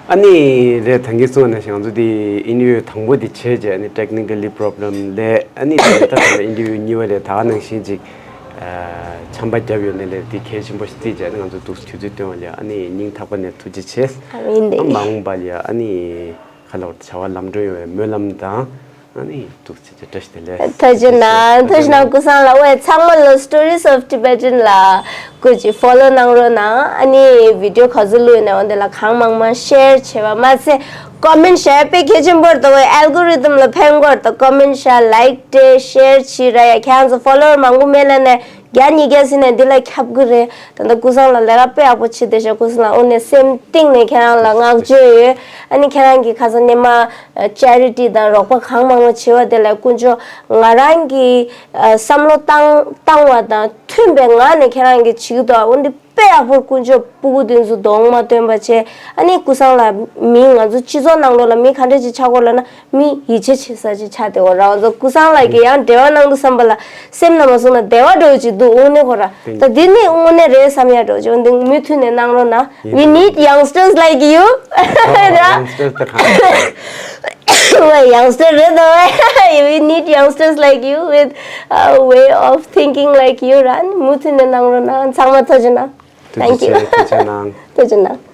ཨ་ནི་རེད་ད་གིན་གསུངས་པ་ནང་བཞིན་ང་ཚོ་འདི་ཨིན་ཊར་བིའུ་དང་པོ་འདི་བྱས་རྗེས་ཨ་ནི་ཊེག་ནི་ཀལ་ལི་པོ་རོབ་ལེམ་ལས་ཨ་ནི་ད་ལྟ་ད་ལྟ་ཨིན་ཊར་བིའུ་གཉིས་པ་ལས་ད་ག་ནང་བཞིན་ཅིག་ཨ་ཆམ་པ་བརྒྱབ་ཡོད་ནའི་ལས་འདི་གལ་ཆེན་པོ་ཞིག་བརྩིས་རྗེས་ཨ་ནི་ང་ཚོ་འདུག་དུས་ཚོད་བཏོན་པ་ལ་ཨ་ནི་སྙིང་ཐག་པ་ནས་ཐུགས་རྗེ་ཆེ། ཨ་མིན་ཨ་མ་འོངས་པ་ལ་ཨ་ནི་ཁ་ལོར་བྱ་བ་ལམ་འགྲོ་ཡོང་བའི་སྨོན་ལམ་དང་། ཨ་ནི་ཐུགས་རྗེ་ཆེ། བཀྲ་ཤིས་བདེ་ལེགས། ཐུགས་རྗེ་གནང་། ཐུགས་རྗེ་གནང་། ཀུན་བཟང་ལགས། ཝེ་ཚང་མ་ལ་Stories of Tibetan ལ་སྐུ་མཁྱེན་ཕོ་ལོ་གནང་རོགས་གནང་། ཨ་ནི་བི་ཌིའོ་ག་ཚོད་བླུགས་ཡོད་ན་འོ་དེ་ལ་གང་མང་མང་ཤེར་བྱེད་པ་མ་ཚད་ཀོ་མེན་ཊི་བྱས་པ་དཔེ་གལ་ཆེན་པོ་རེད་དོ། ཝེ་ཨལ་གོ་རི་དམ་ལ་ཕན་གྱི་རེད་དོ། ཀོ་མེན་ཊི་བྱས་ལའིཀ་སྤྲད་ཤེར་བྱེད་ར་ཡ། ཁྱེད་རང་ཚོ་ཕོ་ལོ་ཝར་མང་པོ་མེད་ལབ་ནས་བརྒྱ་ཉིས་བརྒྱ་ཟིན་ནས་འདི་ལ་ཁྱབ་ཀྱི་རེད། ད་ལྟ་ཀུན་བཟང་ལགས་ལས་ཀ་དཔེ་ཡག་པོ་བྱེད་བསྡད་ཤག་ཀུན་བཟང་ལགས་དངོས་གནས་སེམས་གཏིང་ནས་ཁྱེད་རང་ལ་བསྔགས་བརྗོད་ཡོད། ཨ་ནི་ཁྱེད་རང་གིས་ཁ་སང་སྔོན་མ་ཅེ་རི་ཊི་དང་རོགས་པ་གང་མང་པོ་བྱེད་པ་དེ་ལ་ཀུན་སྤྱོད་ང་རང་གིས་བསམ་བློ་བཏང་བཏང་བ་དང་མཐུན་པའི་ངང་ནས་ཁྱེད་རང་གིས་བྱེད་ཀྱི་འདུག་འོ་འདི་དཔེ་ཡག་པོ་ཀུན་སྤྱོད་སྤུ་གུ་དེ་ཚོ་གདོང་མ་སྟོན་པ་བྱས། ཨ་ནི་ཀུན་བཟང་ལགས་མི་ང་ཚོ་སྤྱི་ཚོགས་ནང་ལོགས་ལ་མི་ག་འདྲ་ཅིག་ཆགས་དགོས་ལབ་ན། མི་ཡིད་ཆེས་བྱེད་ས་ཅིག་ཆགས་བསྡད་ཡོད་རེད། ང་ཚོ་ཀུན་བཟང་ལགས་ཀྱིས་ཡང་འབྲེལ་བ་གནང་དུས་ཙམ་པ་ལ་སེམས་ནང་མ་བཟུང་ན་བདེ་བ་འདྲ་བོ་ཅིག་འདུག་དངོས་གནས་ཁོ་ར། ད་འདི་ནི་དངོས་གནས་རེད་བསམ་ཡ་འདྲ་བོ་ཅིག་འོན་ཏེ་མུ་མཐུད་ནས་གནང་རོགས་གནང་། We need youngsters like you. ར། ཡང་སྟོད་ལྟ་གང་། ཝེ་ཡང་སྟོད་རེད་དོ། We need youngsters like you with a way of thinking like you ར། མུ་མཐུད་ནས་གནང་རོགས་གནང་། ཚང་མ་ཐུགས་རྗེ་གནང་། Thank you. ཐུགས་རྗེ་ཆེ། ཐུགས་རྗེ་གནང་། ཐུགས་རྗེ་གནང་།